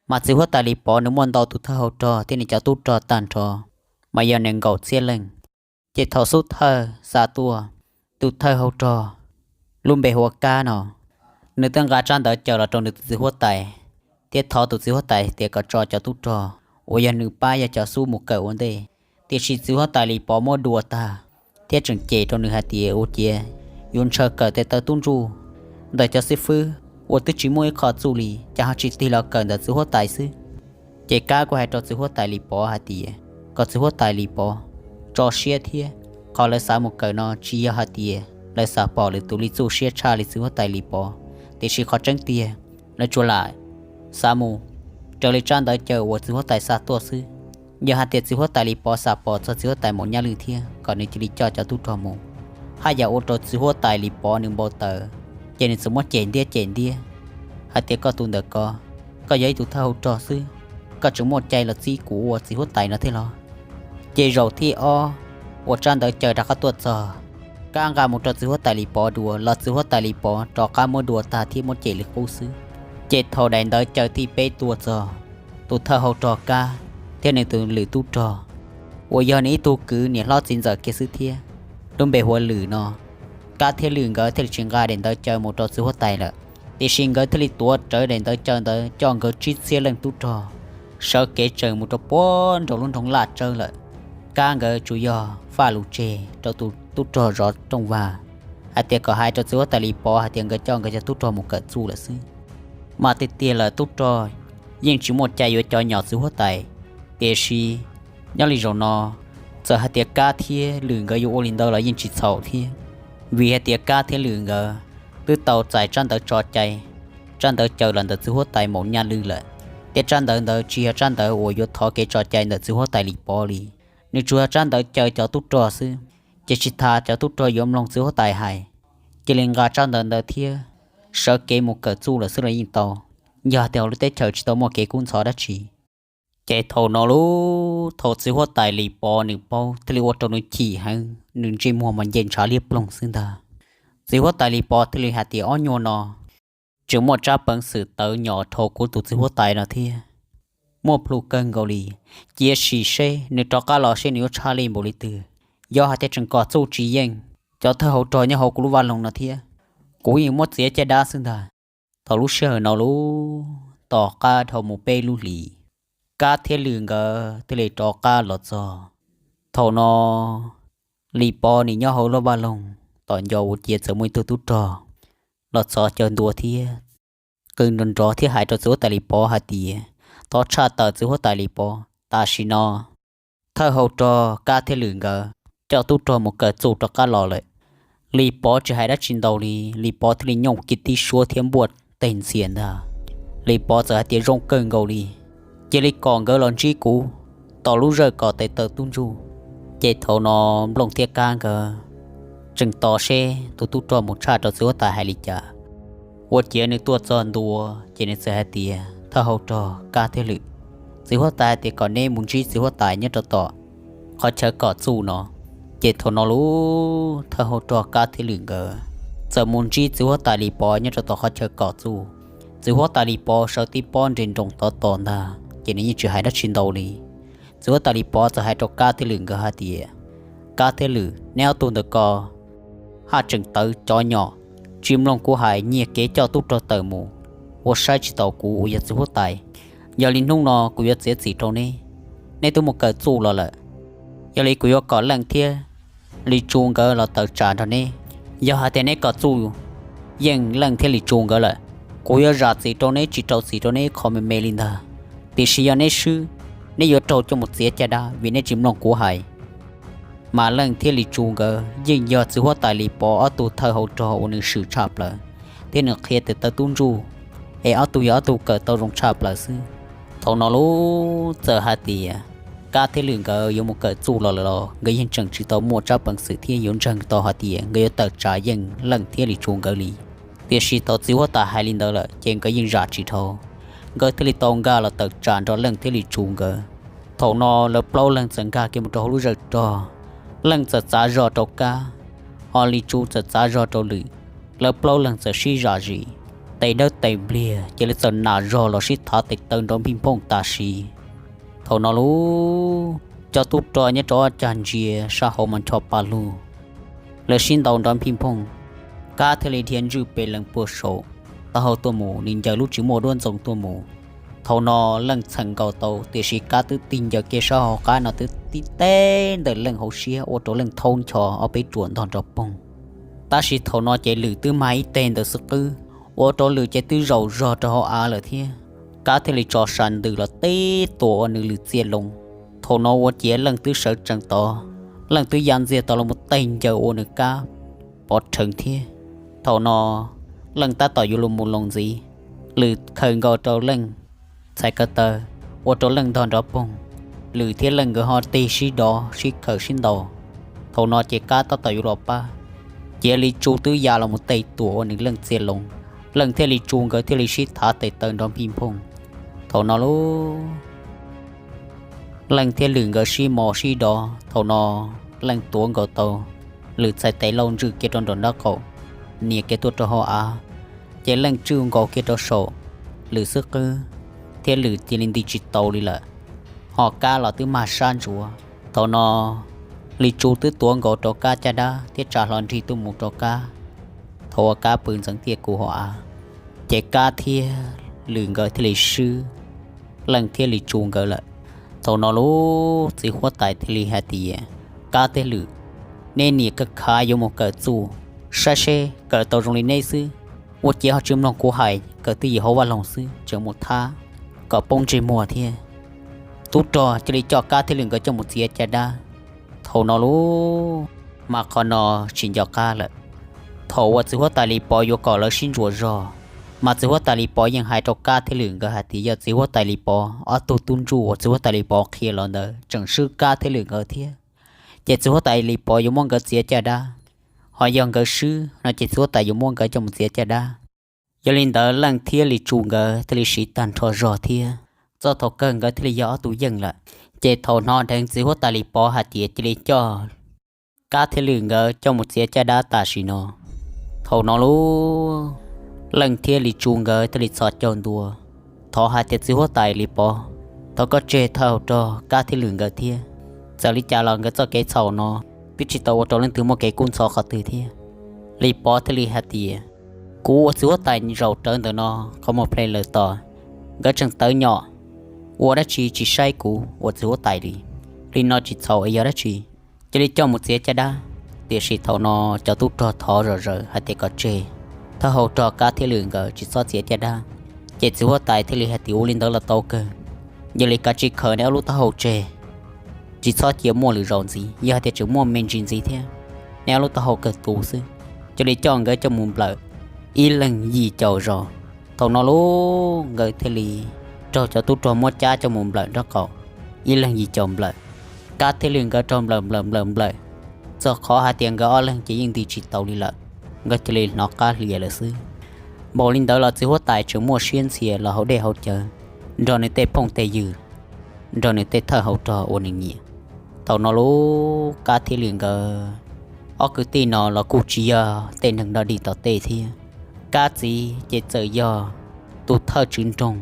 Mas txiv huab tais Lis Pov nws muaj ntau tus thawj hau rog thiab nws cov tub rog tag nrho mas yog nees nkaum txhiab leej. Ces thaum xub thawj xa tuaj, tus thawj hau rog lub npe hu ua Kab no, nws twb nqa tsab ntawv caw los rau nws tus txiv huab tais, thiab thov tus txiv huab tais tias kom tso cov tub rog uas yog nws pab yog cov xub mus kawm ua ntej. Tiam sis txiv huab tais Lis Pov muab dua tag, thiab tseem cem rau nws hais tias ua ciav yuav ntshaw kawm tes taw tub ntsuj ntawm cov xib fwb uas twb tsis muaj ib qho txuj li, cas ho tsis tig los kawm ntawm txiv huab tais xwb. Ces Kab kuj hais rau txiv huab tais Lis Pov hais tias kom txiv huab tais Lis Pov tso siab thiab, qhov lawv xav mus kawm no tsis yog hais tias lawv xav pom lwm tus li txuj siab tshaj li txiv huab tais Lis Pov, tiam sis qhov tseeb tiag lawv tsuas lam xav mus raws li tsab ntawv caw uas txiv huab tais xa tuaj xwb. Yog hais tias txiv huab tais Lis Pov xav pom txog txiv huab tais Maum Nyaj Lwj thiab kom nws cia li coj cov tub rog mus, haj yam ua rau txiv huab tais Lis Pov nws npau taws, ces nws txawm muab cem ntiab cem ntiab hais tias koj tus ntawm ko, koj yog ib tug thawj hau rog xwb, koj tseem muaj cai los txib kuv ua txiv huab tais no thiab los? Ces zaum thib ob uas tsab ntawv caw rov qab tuaj txog, Kab nqa mus rau txiv huab tais Lis Pov dua los txiv huab tais Lis Pov rov qab muab dua tag thiab muab cem li qub xwb. Ces thaum daim ntawv caw thib peb tuaj txog, tus thawj hau rog Kab thiab nws tus lwm tub rog uas yog nws ib tug kwv niam hlob txiv ntxawm kiag xwb thiab, lub npe hu ua Lwm no, Kab thiab Lwm nkawd thiaj li tsis nqa daim ntawv caw mus rau txiv huab tais lawm. Tiam sis nkawd thiaj li tuav rawv daim ntawv caw ntawd coj nkawd tsib txhiab leej tub rog sawv kev tsees mus rau puag nraum lub nroog Laj Tsawb lawm. Kab nkawd tsuas yog faj lus tseg rau tus tub rog zov rooj vag hais tias kom hais rau txiv huab tais Lis Pov hais tias nkawd coj nkawd cov tub rog mus kawm txuj lawm xwb. Mas tiag tiag lawm tub rog yeej tsis muaj cai yuav cov nyom txiv huab tais, tiam sis nyob li zaum no, txawm hais tias Kab thiab Lwm nkawd yuav ua li ntawd los yeej tsis txhaum thiab, vim hais tias Kab thiab Lwm nkawd twb tau txais tsab ntawv tso cai, tsab ntawv caw los ntawm txiv huab tais Maum Nyaj Lwj lawm. Thiab tsab ntawv ntawd tsis yog tsab ntawv uas yuav thov kev tso cai ntawm txiv huab tais Lis Pov li, nws tsuas yog tsab ntawv caw cov tub rog xwb. Ces tsis tas cov tub rog yuav mloog txiv huab tais hais, cia li nqa tsab ntawv ntawd thiab sawv kev mus kawm txuj lawm xwb los yeej tau, yog tias hauv lub teb chaws tsis tau muaj kev kub ntxhov dab tsi. Ces thaum no lub thaum txiv huab tais Lis Pov nws paub thiaj li ua rau nws chim heev, nws ntsej muag mas nce ntshav liab ploog xwb ntag. Txiv huab tais Lis Pov thiaj li hais tias, ob nyuag no tseem muaj tsab peev xwm tawv nyom dhau kuv tus txiv huab tais no thiab, muaj plhus kawg nkaus li. Cia sim seb nws rov qab los seb nws yuav tshaj lij npaum li twg. Yog hais tias tseem kom txuj tsis yeej cov thawj hauv rog nyob hauv kuv lub vaj loog no thiab, kuv yeej muab txiav caj dab xwb ntag. Thaum lub sij hawm no lub tom qab dhau mus peb lub hlis, Kab thiab Lwm nkawd thiaj li rov qab los txog. Thaum no Lis Pov nws nyob hauv lub vaj loog tom ncauj ua ciav txawm muaj ib tug tub rog los txhos caug ntua thiab qw nrov nrov thiab hais rau txiv huab tais Lis Pov hais tias, thov tshaj tawm txiv huab tais Lis Pov, tam sim no thawj hauv rog Kab thiab Lwm nkawd coj tub rog mus kawm txuj rov qab los lawm. Lis Pov tsis hais dab tsi ntau li, Lis Pov thiaj li nyooj kiag tib suab thiab npuaj teg ntxias ntag. Lis Pov txawm hais tias, zoo kawg nkaus li, cia li kom nkawd los ntsib kuv tom lub zawj kom tes taw tub ntsuj. Ces thaum no Nplooj thiab Kab nkawd tseem tos seb tus tub rog mus tshaj rau txiv huab tais hais li cas. Ua ciav nws tuaj txog ntua ces nws txawm hais tias, thawj hauv rog Kab thiab Lwm, txiv huab tais hais tias kom neb mus ntsib txiv huab tais nyob rau tom qhov chaw kom txuj no. Ces thaum no lub thawj hauv rog Kab thiab Lwm nkawd txawm mus ntsib txiv huab tais Lis Pov nyob rau tom qhov chaw kom txuj. Txiv huab tais Lis Pov sawv tib pob nres nroos tod tos ntag ces nws yeej tsis hais dab tsi ntau li. Txiv huab tais Lis Pov txawm hais rau Kab thiab Lwm nkawd hais tias, Kab thiab Lwm, neb ob tug ntawm ko haj tseem tawv cov nyom, tsis mloog kuv hais, nyiag kev coj tub rog tawm mus, ua saib tsis taus kuv uas yog txiv huab tais. Yog li hnub no kuv yuav txiav txim rau neb. Neb twb mus kawm txuj los lawm, yog li kuv yuav kom Leej thiab Lis Tsu nkawd los tawm tsam nrog neb. Yog hais tias neb kom txuj yeej Leej thiab Lis Tsu nkawd lawm, kuv yuav zam txim rau neb, tsis rau txim rau neb qhov me me li ntag. Tiam sis yog neb swb, neb yuav raug coj mus txiav caj dab vim neb tsis mloog kuv hais. Mas Leej thiab Lis Tsu nkawd yeej yog txiv huab tais Lis Pov ob tug thawj hauv rog uas nws swm tshaj plaws, thiab nws qhia tes taw tub ntsuj, es ob tug yog ob tug kawm tau zoo tshaj plaws xwb. Thaum no lub txawm hais tias Kab thiab Lwm nkawd yuav mus kawm txuj los lawm los nkawd yeej tseem tsis tau muaj tsab peev xwm thiab yuav ntseeg tau hais tias nkawd yuav tawm tsam yeej Leej thiab Lis Tsu nkawd li. Tiam sis thaum txiv huab tais hais li ntawd lawm ces nkawd yeej zam tsis dhau, nkawd thiaj li tau nkag los tawm tsam nrog Leej thiab Lis Tsu nkawd. Thaum no lawv plaub leeg txawm nkag kiag mus rau hauv lub zawj rog, Leej txawm txav zog rau Kab, ho Lis Tsu txawm txav zog rau Lwm. Lawv plaub leeg txawm sib zam zis, tes dawb tes npliag ces lawv txawm nam zog los sib thav tes taw nrov npij nphooj tam sim. Thaum no lub cov tub rog nyob rau ob cag ntsia sab hauv mas ncho pa lug, lawv sib ntaus nrov npij nphooj. Kab thiaj li dhia ntswj pes lees puag saum taub hau tuaj mus, nws ncaws lub tsis muaj duab ntxoo tuaj mus. Thaum no Leej txheem nkaus tau, tiam sis Kab twb tig ncaws kiag sab hauv qab no twb tib teg ntawm Leej hauv siab ua rau Leej thaub ncho ob peb ruam ntog nrov poog. Tab sis thaum no ces Lwm twb mag ib teg ntawm xwb qwb, ua rau Lwm ces twb zaum zog rau hauv av lawm thiab. Kab thiaj li tso sa ntws los teb tuam ua nws lwm txia loo. Thaum no ua ciav Leej twb sawv tsees tod, Leej twb ya ntxiag tod los mus tig ncaws ua nws kab pov rheev thiab. Thaum no Leej tab tom yuav los mus loo ntxiv, Lwm khaws nkaus rau Leej txhais ko taw, ua rau Leej ntog nrov poog. Lwm thiab Leej nkawd ho tig sib dov sib khaws sib ntaus. Thaum no ces Kab tab tom yuav los pab, cia Lis Tsu twb ya los mus tig tuam ua nws Leej txia loo. Leej thiab Lis Tsu nkawd thiaj li sib thav tes taw nrov npij nphooj. Thaum no lub Leej thiab Lwm nkawd sib mos sib dov, thaum no Leej tuav nkaus tau Lwm txhais tes lauj ntswj kiag rau nraum nraub qaum, nias kiag tuaj rau hauv av, ces Leej tswj nkaus kiag rau saum Lwm xub qwb, thiab Lwm cia li nti tsis tau li lawm. Ho Kab los twb mag sab ntsuav. Thaum no Lis Tsu twb tuav nkaus rau Kab caj dab thiab tsa hlo nrig tuaj mus rau Kab. Thaum uas Kab pw ntxeev tiaj kuv hauv av, ces Kab thiab Lwm nkawd thiaj li swb Leej thiab Lis Tsu nkawd lawm. Thaum no lub txiv huab tais thiaj li hais tias, Kab thiab Lwm, nej niam kab khav yuav mus kawm txuj, saib seb kawm tau zoo li neb xwb, ua ciav ho tsis mloog kuv hais, kawm twj ywm hauv vaj loog xwb tseem mus thab kom poob ntsej muag thiab. Tub rog cia li coj Kab thiab Lwm nkawd coj mus txiav caj dab. Thaum no lub mas qhov no tsis nco qab lawm. Thaum uas txiv huab tais Lis Pov yuav kom lawv sib ntsuas zog, Mas txiv huab tais Lis Pov yeej hais rau Kab thiab Lwm nkawd hais tias yog txiv huab tais Lis Pov ob tug tub ntsuj uas txiv huab tais Lis Pov qhia los ntawd tseem swb Kab thiab Lwm nkawd thiab, ces txiv huab tais Lis Pov yuav muab nkawd txiav caj dab. Ho yog nkawd swb no ces txiv huab tais yuav muab nkawd coj mus txiav caj dab. Yog li ntawd Leej thiab Lis Tsu nkawd thiaj li siv tag nrho zog thiab, txog thaum kawg nkawd thiaj li yog ob tug yeej lawm. Ces thaum hnov dheev txiv huab tais Lis Pov hais tias cia li coj Kab thiab Lwm nkawd coj mus txiav caj dab tam sim no, thaum no lub Leej thiab Lis Tsu nkawd thiaj li txhos caug ntua, thov hais tias txiv huab tais Lis Pov, thov koj tseg thawj hauv rog Kab thiab Lwm nkawd thiab. Txawm li cas los nkawd txoj kev txhaum no twb tsis tau ua rau leej twg muaj kev kub ntxhov qhov twg thiab. Lis Pov thiaj li hais tias, kuv ua txiv huab tais zaum rawv ntawm no qhov muag plhe lawm tos, nkawd tseem tawv nyom, ua dab tsi tsis saib kuv ua txiv huab tais li. Li no tsis txhaum es yog dab tsi? Cia li coj mus txiav caj dab. Tiam sis thaum no cov tub rog thov zom zaws hais tias kom tseg thawj hauv rog Kab thiab Lwm nkawd tsis txhob txiav caj dab. Ces txiv huab tais thiaj li hais tias ua li ntawd los tau kawg, yog li kav tsij khaws neb ob lub taub hau tseg, tsis txhob cia muaj lwm zaus ntxiv. Yog hais tias tseem muaj me ntsis ntxiv thiab, neb ob lub taub hau kawg tu xwb. Cia li coj nkawd coj mus nplawm ib leeg yim caum zos. Thaum no lub nkawd thiaj li raug cov tub rog muab cab coj mus nplawm nraub qaum ib leeg yim caum nplawm. Kab thiab Lwm nkawd raug nplawm nplawm nplawm nplawm, txog qhov hais tias nkawd ob leeg ces yeej nti tsis taus li lawm, nkawd cia li hnov qab hlias lawm xwb. Npaum li ntawd los txiv huab tais tseem muaj siab ntxhias los hauv dej hauv cawv, nrog nws tej phooj tej ywg, nrog nws tej thawj hauv rog uas nws nyiam. Thaum no lub Kab thiab Lwm nkawd ob kwv tij no los kuj tsis yog tej neeg dog dig tom tej thiab. Kab txiv ces txawm yog tus thawj tswv nroog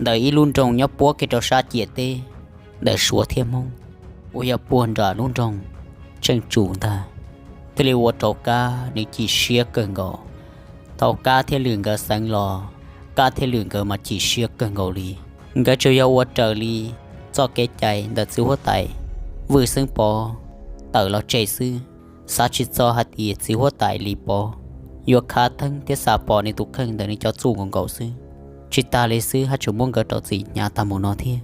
ntawm ib lub nroog nyob puab kiag rau sab ciam teb ntawm Suav thiab Hmoob, uas yog puag nram lub nroog Tsheej Tsum ntag, thiaj li ua rau Kab nws chim siab kawg nkaus. Thaum Kab thiab Lwm nkawd xeev los, Kab thiab Lwm nkawd mas chim siab kawg nkaus li. Nkawd tsuas yog ua raws li txoj kev cai ntawm txiv huab tais Vwj Xeeb Pov tawm los tseg xwb, xav tsis txog hais tias txiv huab tais Lis Pov yuav khav theeb thiab xa pom nws tus kheej ntawm nws cov txuj nkaus nkaus xwb. Tsis tas li xwb haj tseem muab nkawd rau txim hnyav tag mus no thiab.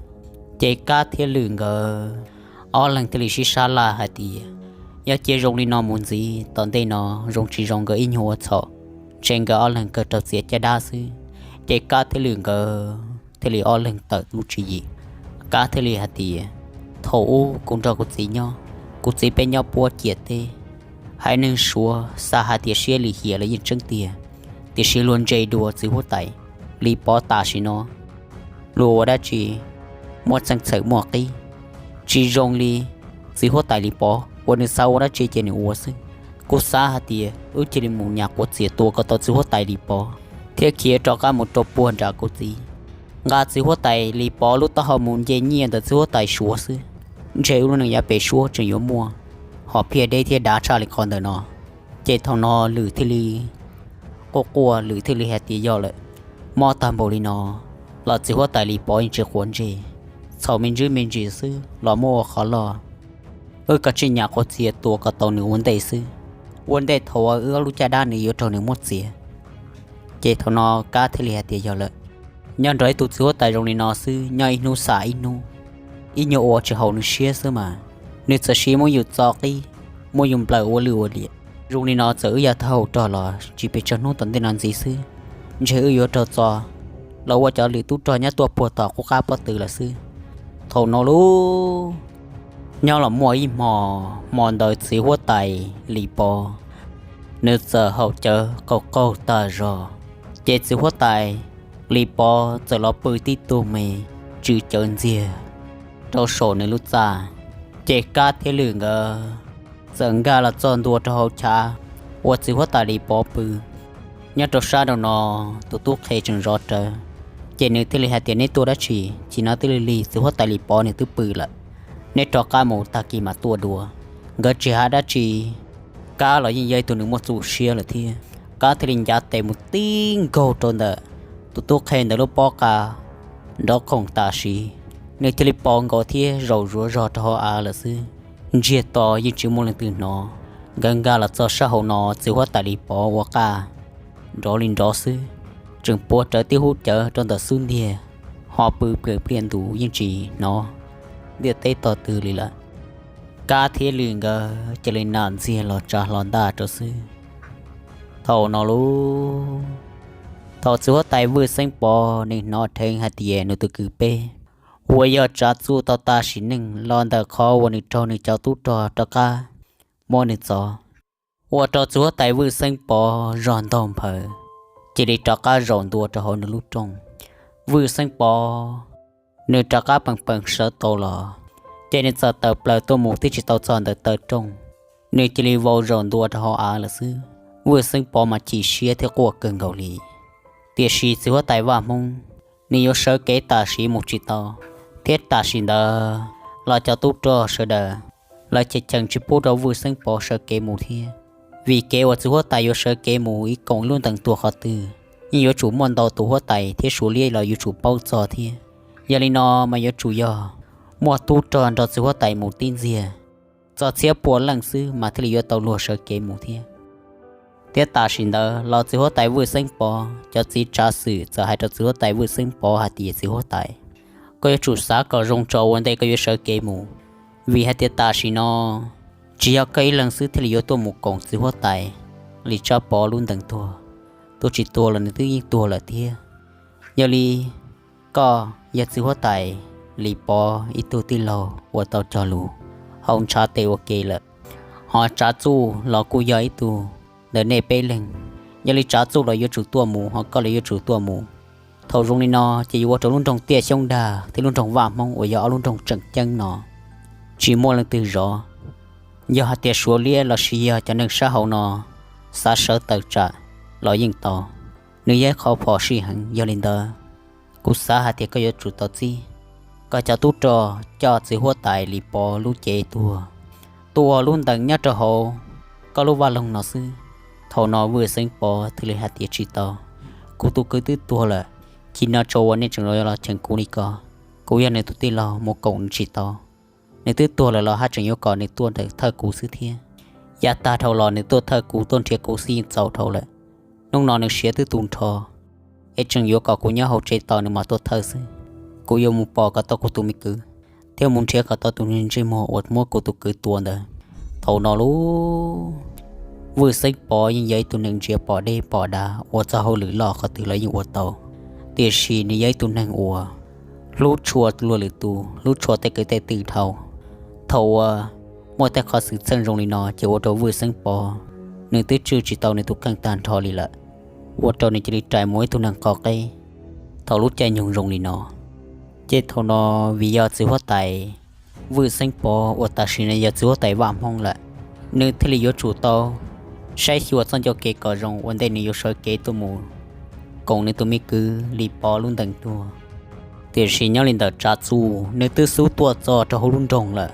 Ces Kab thiab Lwm nkawd ob leeg thiaj li sib sab laj hais tias, yog cia zoo li no mus ntxiv tom ntej no zoo tsis zoo nkawd ib nyuag ua txhaum, ntshe nkawd ob leeg kawg raug txiav caj dab xwb. Ces Kab thiab Lwm nkawd thiaj li ob leeg tawm lub tswv yim. Kab thiaj li hais tias, thaum ub kuv nrog kuv txiv nyob, kuv txiv peb nyob puab ciam teb, haiv neeg Suav xav hais tias siab lim hiam los yeej tseeb tiag, tiam sis luag ntse dua txiv huab tais Lis Pov tam sim no. Luag ua dab tsi muaj txheej txhawm muaj qib, tsis zoo li txiv huab tais Lis Pov uas nws xav ua dab tsi ces nws ua xwb. Kuv xav hais tias wb cia li mus nyas quav txias tua kom tau txiv huab tais Lis Pov thiab khiav rov qab mus rau puag nram kuv txiv, nqa txiv huab tais Lis Pov lub taub hau mus nce nyiaj ntawm txiv huab tais Suav xwb. Ntshe wb lub neej yav pem suab tseem yuav muaj hom phiaj deb thiab dav tshaj li qhov ntawm no. Ces thaum no Lwm thiaj li quaj quaj, Lwm thiaj li hais tias yog lawm, mob tag npaum li no los txiv huab tais Lis Pov yeej tsis quav ntsej, txhaum me ntsis me ntsis xwb los muab ua qhov loj. Wb kav tsij nyas quav txias tua kom tau nws ua ntej xwb, ua ntej thaum uas wb ob lub caj dab nws yuav raug nws muab txiav. Ces thaum no Kab thiaj li hais tias yog lawm, nyob nrog ib tug txiv huab tais zoo li no xwb nyob ib hnub xam ib hnub, ib nyuag ua tsis haum nws siab xwb mas. Nws txawm siv muab yus txo qib, muab yus nplawm ua lwj ua liam zoo li no, txawm wb yog thawj hauv rog los tsis pes tsawg hnub tom ntej no ntxiv xwb, ntshe wb yuav raug txo los ua cov lwm tub rog nyob tuaj puag tom qub qab pob tw lawm xwb. Thaum no lub nyob los muaj ib hmo, hmo ntawd txiv huab tais Lis Pov nws txawm haus cawv qaug qaug tag zog, ces txiv huab tais Lis Pov txawm los pw tib tug me tswm cawv ntxiag rau saum nws lub txaj. Ces Kab thiab Lwm nkawd txawm nkag los txog ntua rau hauv chav uas txiv huab tais Lis Pov pw. Nyob rau sab rau no, tus tub qhe tseem zov rawv, ces nws thiaj li hais tias neb tuaj dab tsi? Chim no twb lig lig, txiv huab tais Lis Pov nws twb pw lawm, neb rov qab mus tag kis mam tuaj dua. Nkawd tsis hais dab tsi, Kab los yeej yog ib tug nws muaj txuj siab lawm thiab. Kab thiaj li ncav tes mus tib nkaug rau ntawm tus tub qhe ntawd lub pob qa nrov qoom tam sim, nws thiaj li pom nkaus thiab zaum zuav zog rau hauv av lawm xwb. Ntsiag to yeej tsis muaj leej twg hnov. Nkawd nkag los txog sab hauv no, txiv huab tais Lis Pov ua qaj nrov li nrov xwb, tseem puav rawv tib hub cawv rau ntawm xub ntiag, ho pw pliam pliaj ntus yeej tsis hnov ntiaj teb tog twg li lawm. Kab thiab Lwm nkawd cia li nam ntxiag los tsa hlo ntaj rau xwb. Thaum no lub Thaum txiv huab tais Vwj Xeeb Pov nws hnov dheev hais tias nws tus kwv peb uas yog Tsav Txuj tau tas sim neej los ntawm qhov uas nws raug nws cov tub rog rov qab muab nws txov, ua rau txiv huab tais Vwj Xeeb Pov zog ntaug nphaws, cia li rov qab zaum ntua rau hauv nws lub rooj. Vwj Xeeb Pov nws rov qab pees pees sawv tau los, ces nws txawm tawm plaws tuaj mus twb tsis tau txog ntawm taw rooj, nws cia li vau zaum ntua rau hauv av lawm xwb. Vwj Xeeb Pov mas chim siab thiab quaj kawg nkaus li, tiam sis txiv huab tais Vaj Hmoob nws yuav sawv kev tam sim mus tsis tau, thiab tam sim ntawd los cov tub rog sawv daws lawv cheem cheem tsis pub rau Vwj Xeeb Pov sawv kev mus thiab. Vim kev uas txiv huab tais yuav sawv kev mus ib koom lub ntees tuag qhov twg, yeej yuav tsum muaj ntau tus huab tais thiab Suav liab los yuav tsum paub txog thiab. Yog li no mas yuav tsum yog muaj tub rog nrog txiv huab tais mus tib ntxiag, txog txhiab pua leej xwb mas thiaj li yuav tau luag sawv kev mus thiab. Thiab tam sim ntawd los txiv huab tais Vwj Xeeb Pov cov txiv tsav xwm txawm hais rau txiv huab tais Vwj Xeeb Pov hais tias, txiv huab tais, koj yuav tsum xav kom zoo tso ua ntej koj yuav sawv kev mus, vim hais tias tam sim no tsis yog koj ib leeg xwb thiaj li yuav tuaj mus koom txiv huab tais Lis Tsab Pov lub ntees tuag. Tuag tsis tuag los nws twb yeej tuag lawm thiab. Yog li koj yog txiv huab tais Lis Pov ib tug tij laug uas tau cog lus hauv ntshav tes ua ke lawm, ho Tsav Txuj los kuj yog ib tug ntawm nej peb leeg. Yog li Tsav Txuj los yuav tsum tuaj mus, ho koj los yuav tsum tuaj mus. Thaum zoo li no ces yuav ua rau lub nroog Tiaj Xyoob Dag thiab lub nroog Vaj Hmoob uas yog ob lub nroog tseem ceeb no tsis muaj leej twg zov. Yog hais tias Suav liab los sis yog cov neeg sab hauv no xav sawv tawm tsam los yeej tau. Nws yog ib qho phom sij heev. Yog li ntawd, kuv xav hais tias koj yuav tsum tau txib koj cov tub rog coj txiv huab tais Lis Pov lub cev tuag, tua lub ntees nyob rau hauv koj lub vaj loog no xwb. Thaum no Vwj Xeeb Pov thiaj li hais tias, tsis tau, kuv tus kwv twb tuag lawm, cia no tso ua nej tseem los cheem kuv li ko. Kuv yog nws tus tij laug mus koom nws tsis tau. Nws twb tuag lawm los haj tseem yuav kom nws tuaj ntawm thawj kuv xwb thiab. Yav tag dhau los nws tuaj thawj kuv tuaj nrhiav kuv xwb yeej txaus dhau lawm. Hnub no nws siav twb tu nrho, es tseem yuav kom kuv nyob hauv tsev tos nws mam tuaj thawj xwb. Kuv yuav mus pom kom tau kuv tus me kwv, thiab mus nrhiav kom tau tus ntsej muag uas muab kuv tus kwv tua ntawd. Thaum no lub Vwj Xeeb Pov yeej yog ib tug neeg ntsia pom deb pom dav, ua txoj hauj lwm loj qhov twg los yeej ua tau, tiam sis nws yog ib tug neeg uas hlub tshua luag lwm tus, hlub tshua tej kwv tej tij dhau. Thaum uas muaj tej qhov xwm txheej zoo li no ces ua rau Vwj Xeeb Pov nws twb tswj tsis tau nws tus kheej tag nrho li lawm, ua rau nws cia li rais mus ib tug neeg qo qeb thaum lub caij nyoog zoo li no. Ces thaum no vim yog txiv huab tais Vwj Xeeb Pov uas tam sim no yog txiv huab tais Vaj Hmoob lawm, nws thiaj li yuav tsum tau saib xyuas txoj ncauj kev kom zoo ua ntej nws yuav sawv kev tuaj mus koom nws tus me kwv Lis Pov lub ntees tuag. Tiam sis nyob li ntawm Tsav Txuj nws twb xub tuaj txog rau hauv lub nroog lawm.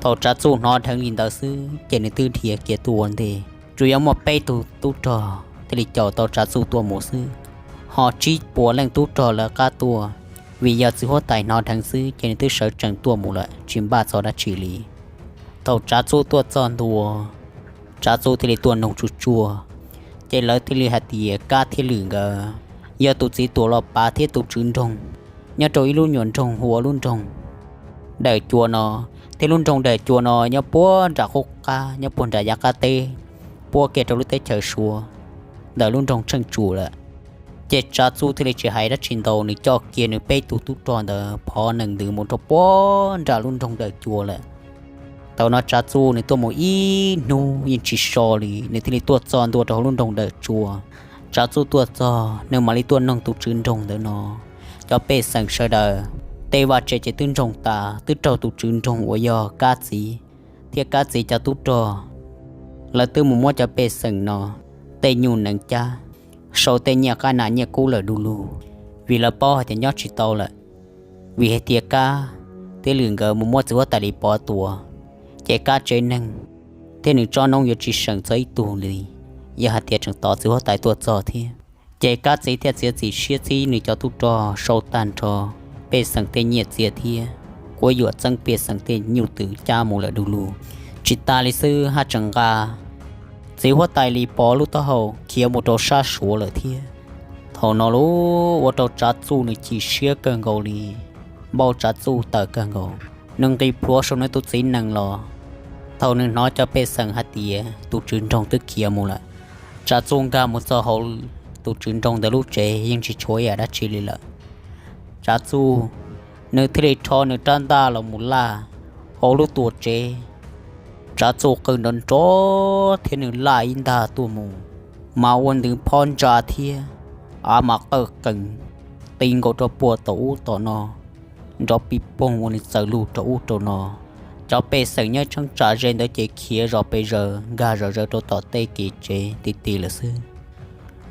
Thaum Tsav Txuj hnov dheev li ntawd xwb ces nws twb dhia kiag tuaj ua ntej. Tsuas yog muaj peb tug tub rog thiaj li caum tau Tsav Txuj tuaj mus xwb, ho tsib puas leej tub rog lawv qab tuaj. Vim yog txiv huab tais hnov dheev xwb ces nws twb sawv tsees tuaj mus lawm tsis npaj txog dab tsi li. Thaum Tsav Txuj tuaj txog ntua, Tsav Txuj thiaj li tuaj noog tsuj tsuaj, ces lawv thiaj li hais tias Kab thiab Lwm nkawd yog tus txiv tuam los pav thiab tus tswv nroog nyob rau ib lub nyuam nroog hu ua lub nroog Dawm Cua no, thiab lub nroog Dawm Cua no nyob puag nram qub qab, nyob puag nram yav qab teb, puab kiag rau lub teb chaws Suav ntawm lub nroog Tsheej Tsum lawm. Ces Tsav Txuj thiaj li tsis hais dab tsi ntau, nws coj kiag nws peb tug tub rog ntawd phov nees ntws mus rau puag nram lub nroog Dawm Cua lawm. Thaum no Tsav Txuj nws tuaj mus ib hnub yeej tsis so li, nws thiaj li tuaj txog ntua rau hauv lub nroog Dawm Cua. Tsav Txuj tuaj txog nws mam li tuaj noog tus tswv nroog ntawd no, cov pej xeem sawv daws tej vaj tse ces twb ntsoog tas, twb raug tus tswv nroog uas yog Kab txiv thiab Kab txiv cov tub rog, lawv twb mus muab cov pej xeem no tej nyuj nees cab, sau tej nyiaj qab nas nyiaj kub lawm du lug, vim lawv paub hais tias nyob tsis tau lawm. Vim hais tias Kab thiab Lwm nkawd mus muab txiv huab tais Lis Pov tua, ces Kab tsev neeg thiab nws tsob noob yuav tsis seem txog ib tug li, yog hais tias tseem tos txiv huab tais tuaj txog thiab. Ces Kab txiv thiaj txiav txim siab txib nws cov tub rog sau tag nrho pej xeem tej nyiaj txiag thiab kuab yuam txeeb pej xeem tej nyuj twm cab mus lawm du lug. Tsis tas li xwb haj tseem nqa txiv huab tais Lis Pov lub taub hau khiav mus rau sab Suav lawm thiab. Thaum no lub ua rau Tsav Txuj nws chim siab kawg nkaus li, npau Tsav Txuj tawm kawg nkaus. Nws nqis plhuav saum nws tus txiv nees los, thaum nws hnov cov pej xeem hais tias tus tswv nroog twb khiav mus lawm, Tsav Txuj nkag mus txog hauv tus tswv nroog ntawd lub tsev yeej tsis tshuav ib yam dab tsi li lawm. Tsav Txuj nws thiaj li rho nws rab ntaj los mus laj hauv lub tuam tsev. Tsav Txuj qw nrov nrov thiab nws laj ib ntag tuaj mus, mas ua ntws phob ntsa thiab av mas qawj qees ti nkaus rau puag tom ub tom no, nrov pib poog ua nws txaws lug rau ub rau no. Cov pej xeem nyob tsheeb tsam ze ntawd ces khiav zos pes zaws nkag zom zaws rau tom tej kev tsev ti ti lawm xwb.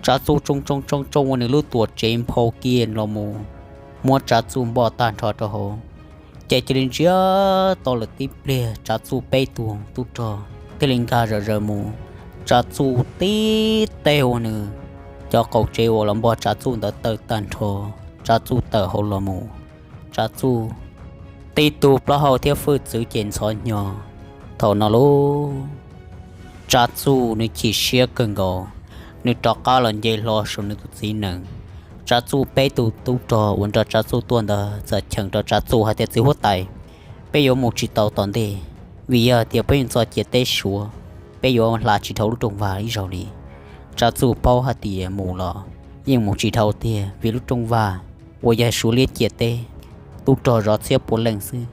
Tsav Txuj tsoo tsoo tsoo tsoo ua nws lub tuam tsev nphau kiag los mus, muab Tsav Txuj npoj tag nrho rau hauv. Ces cia li ntsiag to lawm tib pliag, Tsav Txuj peb tug tub rog thiaj li nkag zom zaws mus. Tsav Txuj tib teg ua nws cov qaum tsev uas los npog Tsav Txuj ntawd tawm tag nrho, Tsav Txuj tawm hauv los mus. Tsav Txuj tib tug plaub hau thiab hwj txwv ces ntxhov hnyo. Thaum no lauj, Tsav Txuj nws chim siab kawg nkaus, nws rov qab los nce hlo saum nws tus txiv nees. Tsav Txuj peb tug tub rog uas nrog Tsav Txuj tuaj ntawd txawm cheem rau Tsav Txuj hais tias, Txiv huab tais, peb yuav mus tsis tau tom ntej, vim yog tias peb yeej txog ciam teb Suav, peb yuav hla tsis dhau lub rooj vag ib zaug li. Tsav Txuj paub hais tias mus los yeej mus tsis dhau tiag, vim lub rooj vag uas yog Suav liab ciam teb, tub rog zov txhiab pua leej xwb.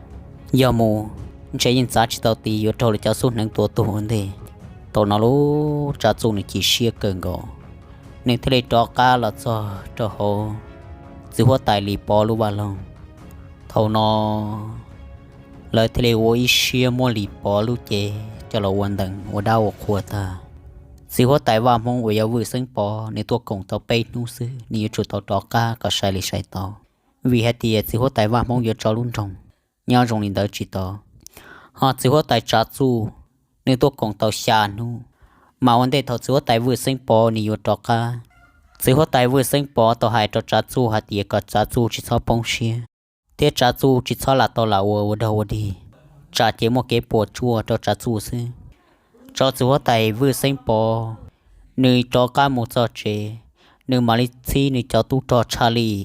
Yog mus, ntshe yeej txav tsis tau tid, yuav raug lawv cov xub hneev tua tuag ua ntej. Thaum no lauj, Tsav Txuj nws chim siab kawg nkaus, nws thiaj li rov qab los txog rau hauv txiv huab tais Lis Pov lub vaj loog. Thaum no lawv thiaj li ua ib siab muab Lis Pov lub cev coj los ua ntees ua dab ua qhua tag. Txiv huab tais vaj Hmoob uas yog Vwj Xeeb Pov nws tuaj koom tau peb hnub xwb, nws yuav tsum tau rov qab kom sai li sai tau, vim hais tias txiv huab tais vaj Hmoob yuav tso lub nroog nyob zoo li ntawd tsis tau. Ho txiv huab tais Tsav Txuj nws tuaj koom tau xya hnub, mas ua ntej thaum txiv huab tais Vwj Xeeb Pov nws yuav rov qab, txiv huab tais Vwj Xeeb Pov tau hais rau Tsav Txuj hais tias kom Tsav Txuj tsis txhob poob siab, thiab Tsav Txuj tsis txhob lam tau lam ua ua dog ua dig, tsam ces muaj kev puas tsuaj rau Tsav Txuj xwb. Tso txiv huab tais Vwj Xeeb Pov nws rov qab mus txog tsev, nws mam li txhib nws cov tub rog tshaj lij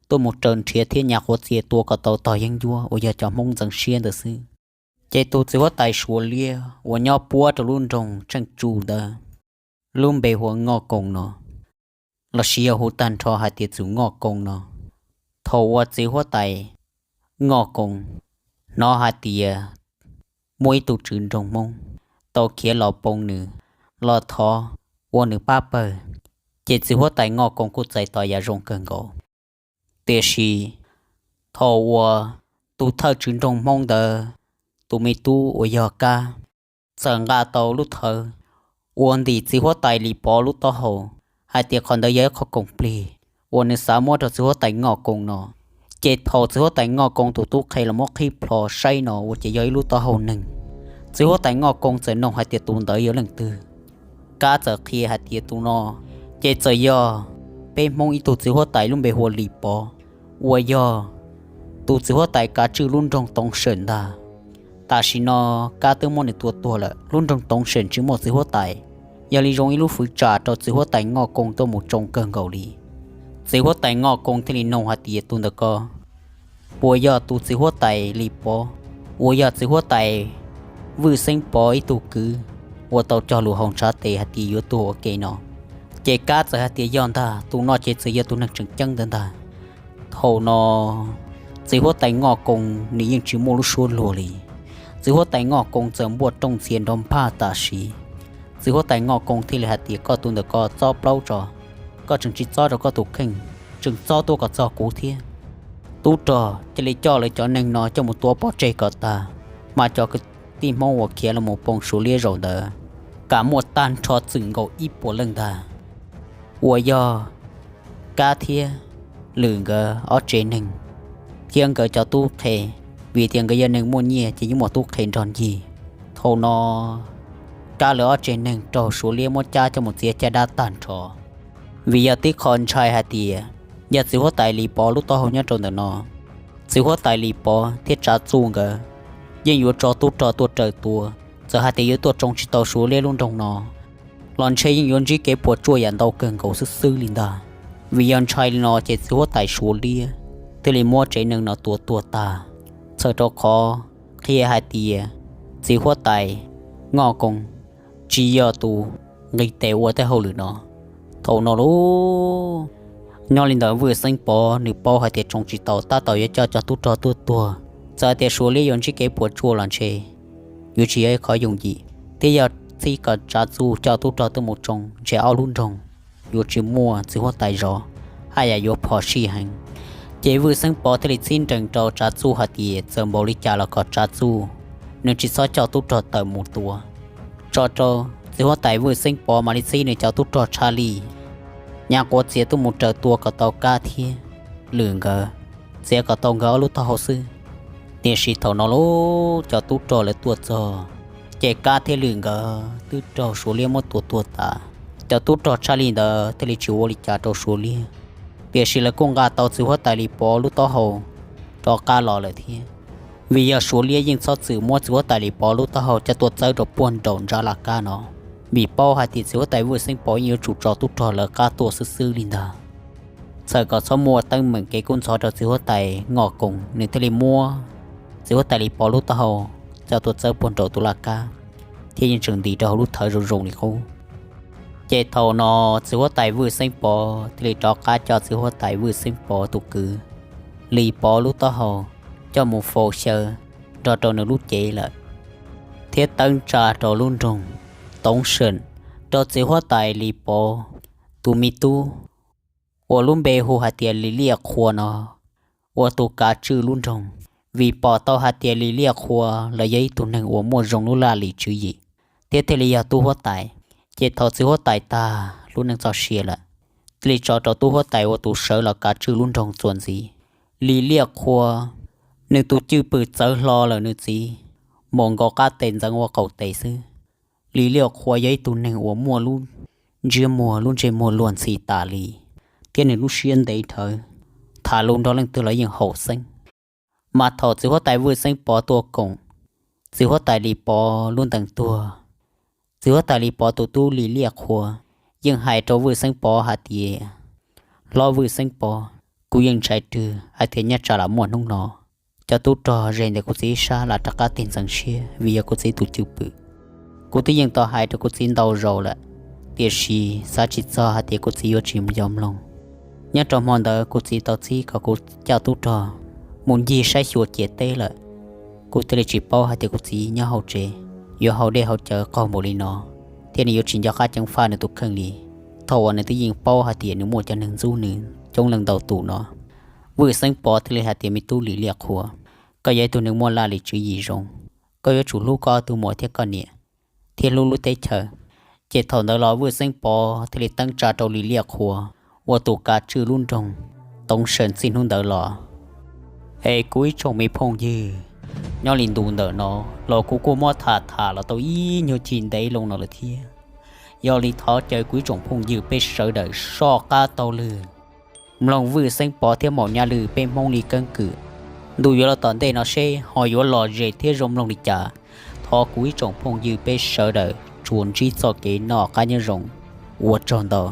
tuaj mus raws nrhiav thiab nyas quav txias tua kom tau tog yeeb ncuab uas yog cov Hmoob ntxeev siab ntawd xwb. Ces tus txiv huab tais Suav liab uas nyob puab rau lub nroog Tseej Tsu ntawd, lub npe hu ua Ngoj Koos no, los sis yog hu tag nrho hais tias txwm Ngoj Koos no, thaum uas txiv huab tais Ngoj Koos hnov hais tias muaj ib tug tswv nroog Hmoob tau khiav los poo nws, los thov ua nws pab pawg, ces txiv huab tais Ngoj Koos kuj txais tos yam zoo kawg nkaus. Tiam sis thaum uas tus thawj tswv nroog Hmoob ntawd tus me tub uas yog Kab txawm nqa tau lub thawv ua ntim txiv huab tais Lis Pov lub taub hau hais tias qhov ntawd yog ib qho koom plig uas nws xav muab rau txiv huab tais Ngoj Koos no, ces thaum txiv huab tais Ngoj Koos tus tub qhe los muab qhib plho saib no ua ces yog ib lub taub hau neeg. Txiv huab tais Ngoj Koos txawm nug hais tias tus ntawd yog leej twg. Kab txawm qhia hais tias tus no ces txawm yog peb Hmoob ib tug txiv huab tais lub npe hu ua Lis Pov, uas yog tus txiv huab tais kav tswj lub nroog Toov Seem ntag. Tam sim no Kab twb muab nws tua tuag lawm, lub nroog Toov Seem tsis muaj txiv huab tais, yog li zoo ib lub fwv tsam rau txiv huab tais Ngoj Koos tuaj mus tsoo kawg nkaus li. Txiv huab tais Ngoj Koos thiaj li nug hais tias tus ntawm ko puas yog tus txiv huab tais Lis Pov, uas yog txiv huab tais Vwj Xeeb Pov ib tug kwv uas tau cog lus hauv ntshav tes hais tias yuav tuag ua ke no. Ces Kab txawm hais tias yog ntag, tus no ces txawm yog tus neeg tseem ceeb ntawd ntag. Thaum no txiv huab tais Ngoj Koos nws yeej tsis muaj lub suab luag li. Txiv huab tais Ngoj Koos txawm npuaj rooj ntxhias nrov nphaj tam sim, txiv huab tais Ngoj Koos thiaj li hais tias koj tus ntawm ko txob plaub tso, koj tseem tsis txob rau koj tus kheej, tseem txob tuaj kom txog kuv thiab. Tub rog cia li coj lawv cov neeg no coj mus tua pov tseg kom tag, mas cov kwv tij Hmoob uas khiav los mus poo Suav liab zaum ntawd kam muaj tag nrho txwm nkaus ib puas leej ntag, uas yog Kab thiab Lwm nkawd ob tsev neeg, thiab nkawd cov tub qhe, vim tias nkawd yog neeg muaj nyiaj ces yeej muaj tub qhe nrog ncig. Thaum no Kab lawv ob tsev neeg raug Suav liab muab cab coj mus txiav caj dab tag nrho, vim yog tib qho ntshai hais tias yog txiv huab tais Lis Pov lub taub hau nyob rau ntawm no, txiv huab tais Lis Pov thiab Tsav Txuj nkawd yeej yuav tso tub rog tuaj raws tua, txawm hais tias yuav tuaj tsoo tsis tau Suav liab lub nroog no los ntshe yeej yuav ntsib kev puas tsuaj yam ntau kawg nkaus xwb xwb li ntag. Vim yog ntshai li no ces txiv huab tais Suav liab thiaj li muab tsev neeg no tua tuag tag, txhawm rau qhov qhia hais tias txiv huab tais Ngoj Koos tsis yog tus nqis tes ua tej hauj lwm no. Thaum no lauj, nyob li ntawd Vwj Xeeb Pov nws paub hais tias tsoo tsis tau, tab tom yuav coj cov tub rog tuaj tuag. Txawm tias Suav liab yuav ntsib kev puas tsuaj los ntshe yuav tsis yog ib qhov yooj yim, thiab yog txib kom Tsav Txuj coj tub rog tuaj mus tsoo ntshe ob lub nroog yuav tsis muaj txiv huab tais zov, haj yam yuav phom sij heev. Ces Vwj Xeeb Pov thiaj li txib nrees rau Tsav Txuj hais tias txawm npaum li cas los kom Tsav Txuj nws tsis txhob coj tub rog tawm mus tua, tso rau txiv huab tais Vwj Xeeb Pov mam li txib nws cov tub rog tshaj lij nyas quav txiav tuaj mus raws tua kom tau Kab thiab Lwm nkawd, txiav kom tau nkawd ob lub taub hau xwb. Tiam sis thaum no lauj, cov tub rog lawv tuaj txog, ces Kab thiab Lwm nkawd twb raug Suav liab muab tua tuag tas. Cov tub rog tshaj lij ntawd thiaj li tsis ua li cas rau Suav liab, tiam sis lawv kuj nqa tau txiv huab tais Lis Pov lub taub hau rov qab los lawm thiab. Vim yog Suav liab yeej txhob txwm muab txiv huab tais Lis Pov lub taub hau coj tuaj txawb rau puag nraum ntsab laj kab no, vim paub hais tias txiv huab tais Vwj Xeeb Pov yeej yuav tsum tso tub rog lawv qab tuaj xwb xwb li ntag. Txhawm kom txhob muaj teeb meem kev kub ntxhov rau txiv huab tais Ngoj Koos, nws thiaj li muab txiv huab tais Lis Pov lub taub hau coj tuaj txawb puag nraum tus laj kab, thiab yeej tseem ntis rau hauv lub thawv zoo zoo li qub. Ces thaum no txiv huab tais Vwj Xeeb Pov thiaj li rov qab coj txiv huab tais Vwj Xeeb Pov tus kwv Lis Pov lub taub hau coj mus faus xyaw nrog rau nws lub cev lawm, thiab teeb tsa rau lub nroog Toov Seem rau txiv huab tais Lis Pov tus me tub uas lub npe hu hais tias Lis Liaj Qhua no ua tus kav tswj lub nroog, vim pom tau hais tias Lis Liaj Qhua los yog ib tug neeg uas muaj zoo lub laj lim tswv yim, thiab thiaj li yog tub huab tais. Ces thaum txiv huab tais tag lub neej txoj sia lawm, thiaj li tso rau tub huab tais ua tus sawv los kav tswj lub nroog txuas ntxiv. Lis Liaj Qhua nws tus cwj pwm txawv hlo lawm nws txiv, mus nkaus qab tes ntxeev ua qaum tes xwb. Lis Liaj Qhua yog ib tug neeg uas muaj lub ntsiab muag lub ntsej muag luag ntxhi tas li, thiab nws lub siab ntev dhawv, tham lus nrog leej twg los yeej haum xeeb. Mas thaum txiv huab tais Vwj Xeeb Pov tuaj koom txiv huab tais Lis Pov lub ntees tuag, txiv huab tais Lis Pov tus tub Lis Liaj Qhua yeej hais rau Vwj Xeeb Pov hais tias, Hlob Vwj Xeeb Pov, kuv yeej ntshai rwg hais tias nyob tsam lam muaj hnub no cov tub rog ze ntawm kuv txiv ib sab lam rov qab tig ntxeev siab vim yog kuv txiv tus cwj pwm. Kuv twb yeej tau hais rau kuv txiv ntau zaus lawm, tiam sis xav tsis txog hais tias kuv txiv yuav tsis yog mloog. Nyob rau hmo ntawd kuv txiv tau txib kom kuv coj tub rog mus ncig saib xyuas ciam teb lawm. Kuv thiaj li tsis paub hais tias kuv txiv nyob hauv tsev, yuav haus dej haus cawv qaug npaum li no, thiab nws yuav tsis nco qab ceev faj nws tus kheej li, thaum uas nws twb yeej paub hais tias nws muaj cov neeg ntxub nws coob leej ntau tus no. Vwj Xeeb Pov thiaj li hais tias, Me tub Lis Liaj Qhua, koj yog ib tug neeg muaj laj lim tswv yim zoo, koj yuav tsum hlub koj tus muam thiab koj niam, thiab hlub lub teb chaws. Ces thaum ntawd los Vwj Xeeb Pov thiaj li teeb tsa rau Lis Liaj Qhua ua tus kav tswj lub nroog Toov Seem txij hnub ntawd los. Es kuv ib tsoom me phooj ywg, nyob li ntu ntawm no los kuv kuj muab tham tham los tau ib nyuag chim ntev loo no lawm thiab. Yog li thov caw kuv ib tsoom phooj ywg peb sawv daws soj qab taug lw mloog Vwj Xeeb Pov thiab Maum Nyaj Lwj peb Hmoob li keeb kwm ntu yuav los tom ntej no seb ho yuav lom zem thiab zoo mloog li cas. Thov kuv ib tsoom phooj ywg peb sawv daws tsuas ntsib txoj kev noj qab nyob zoo. Ua tsaug ntau.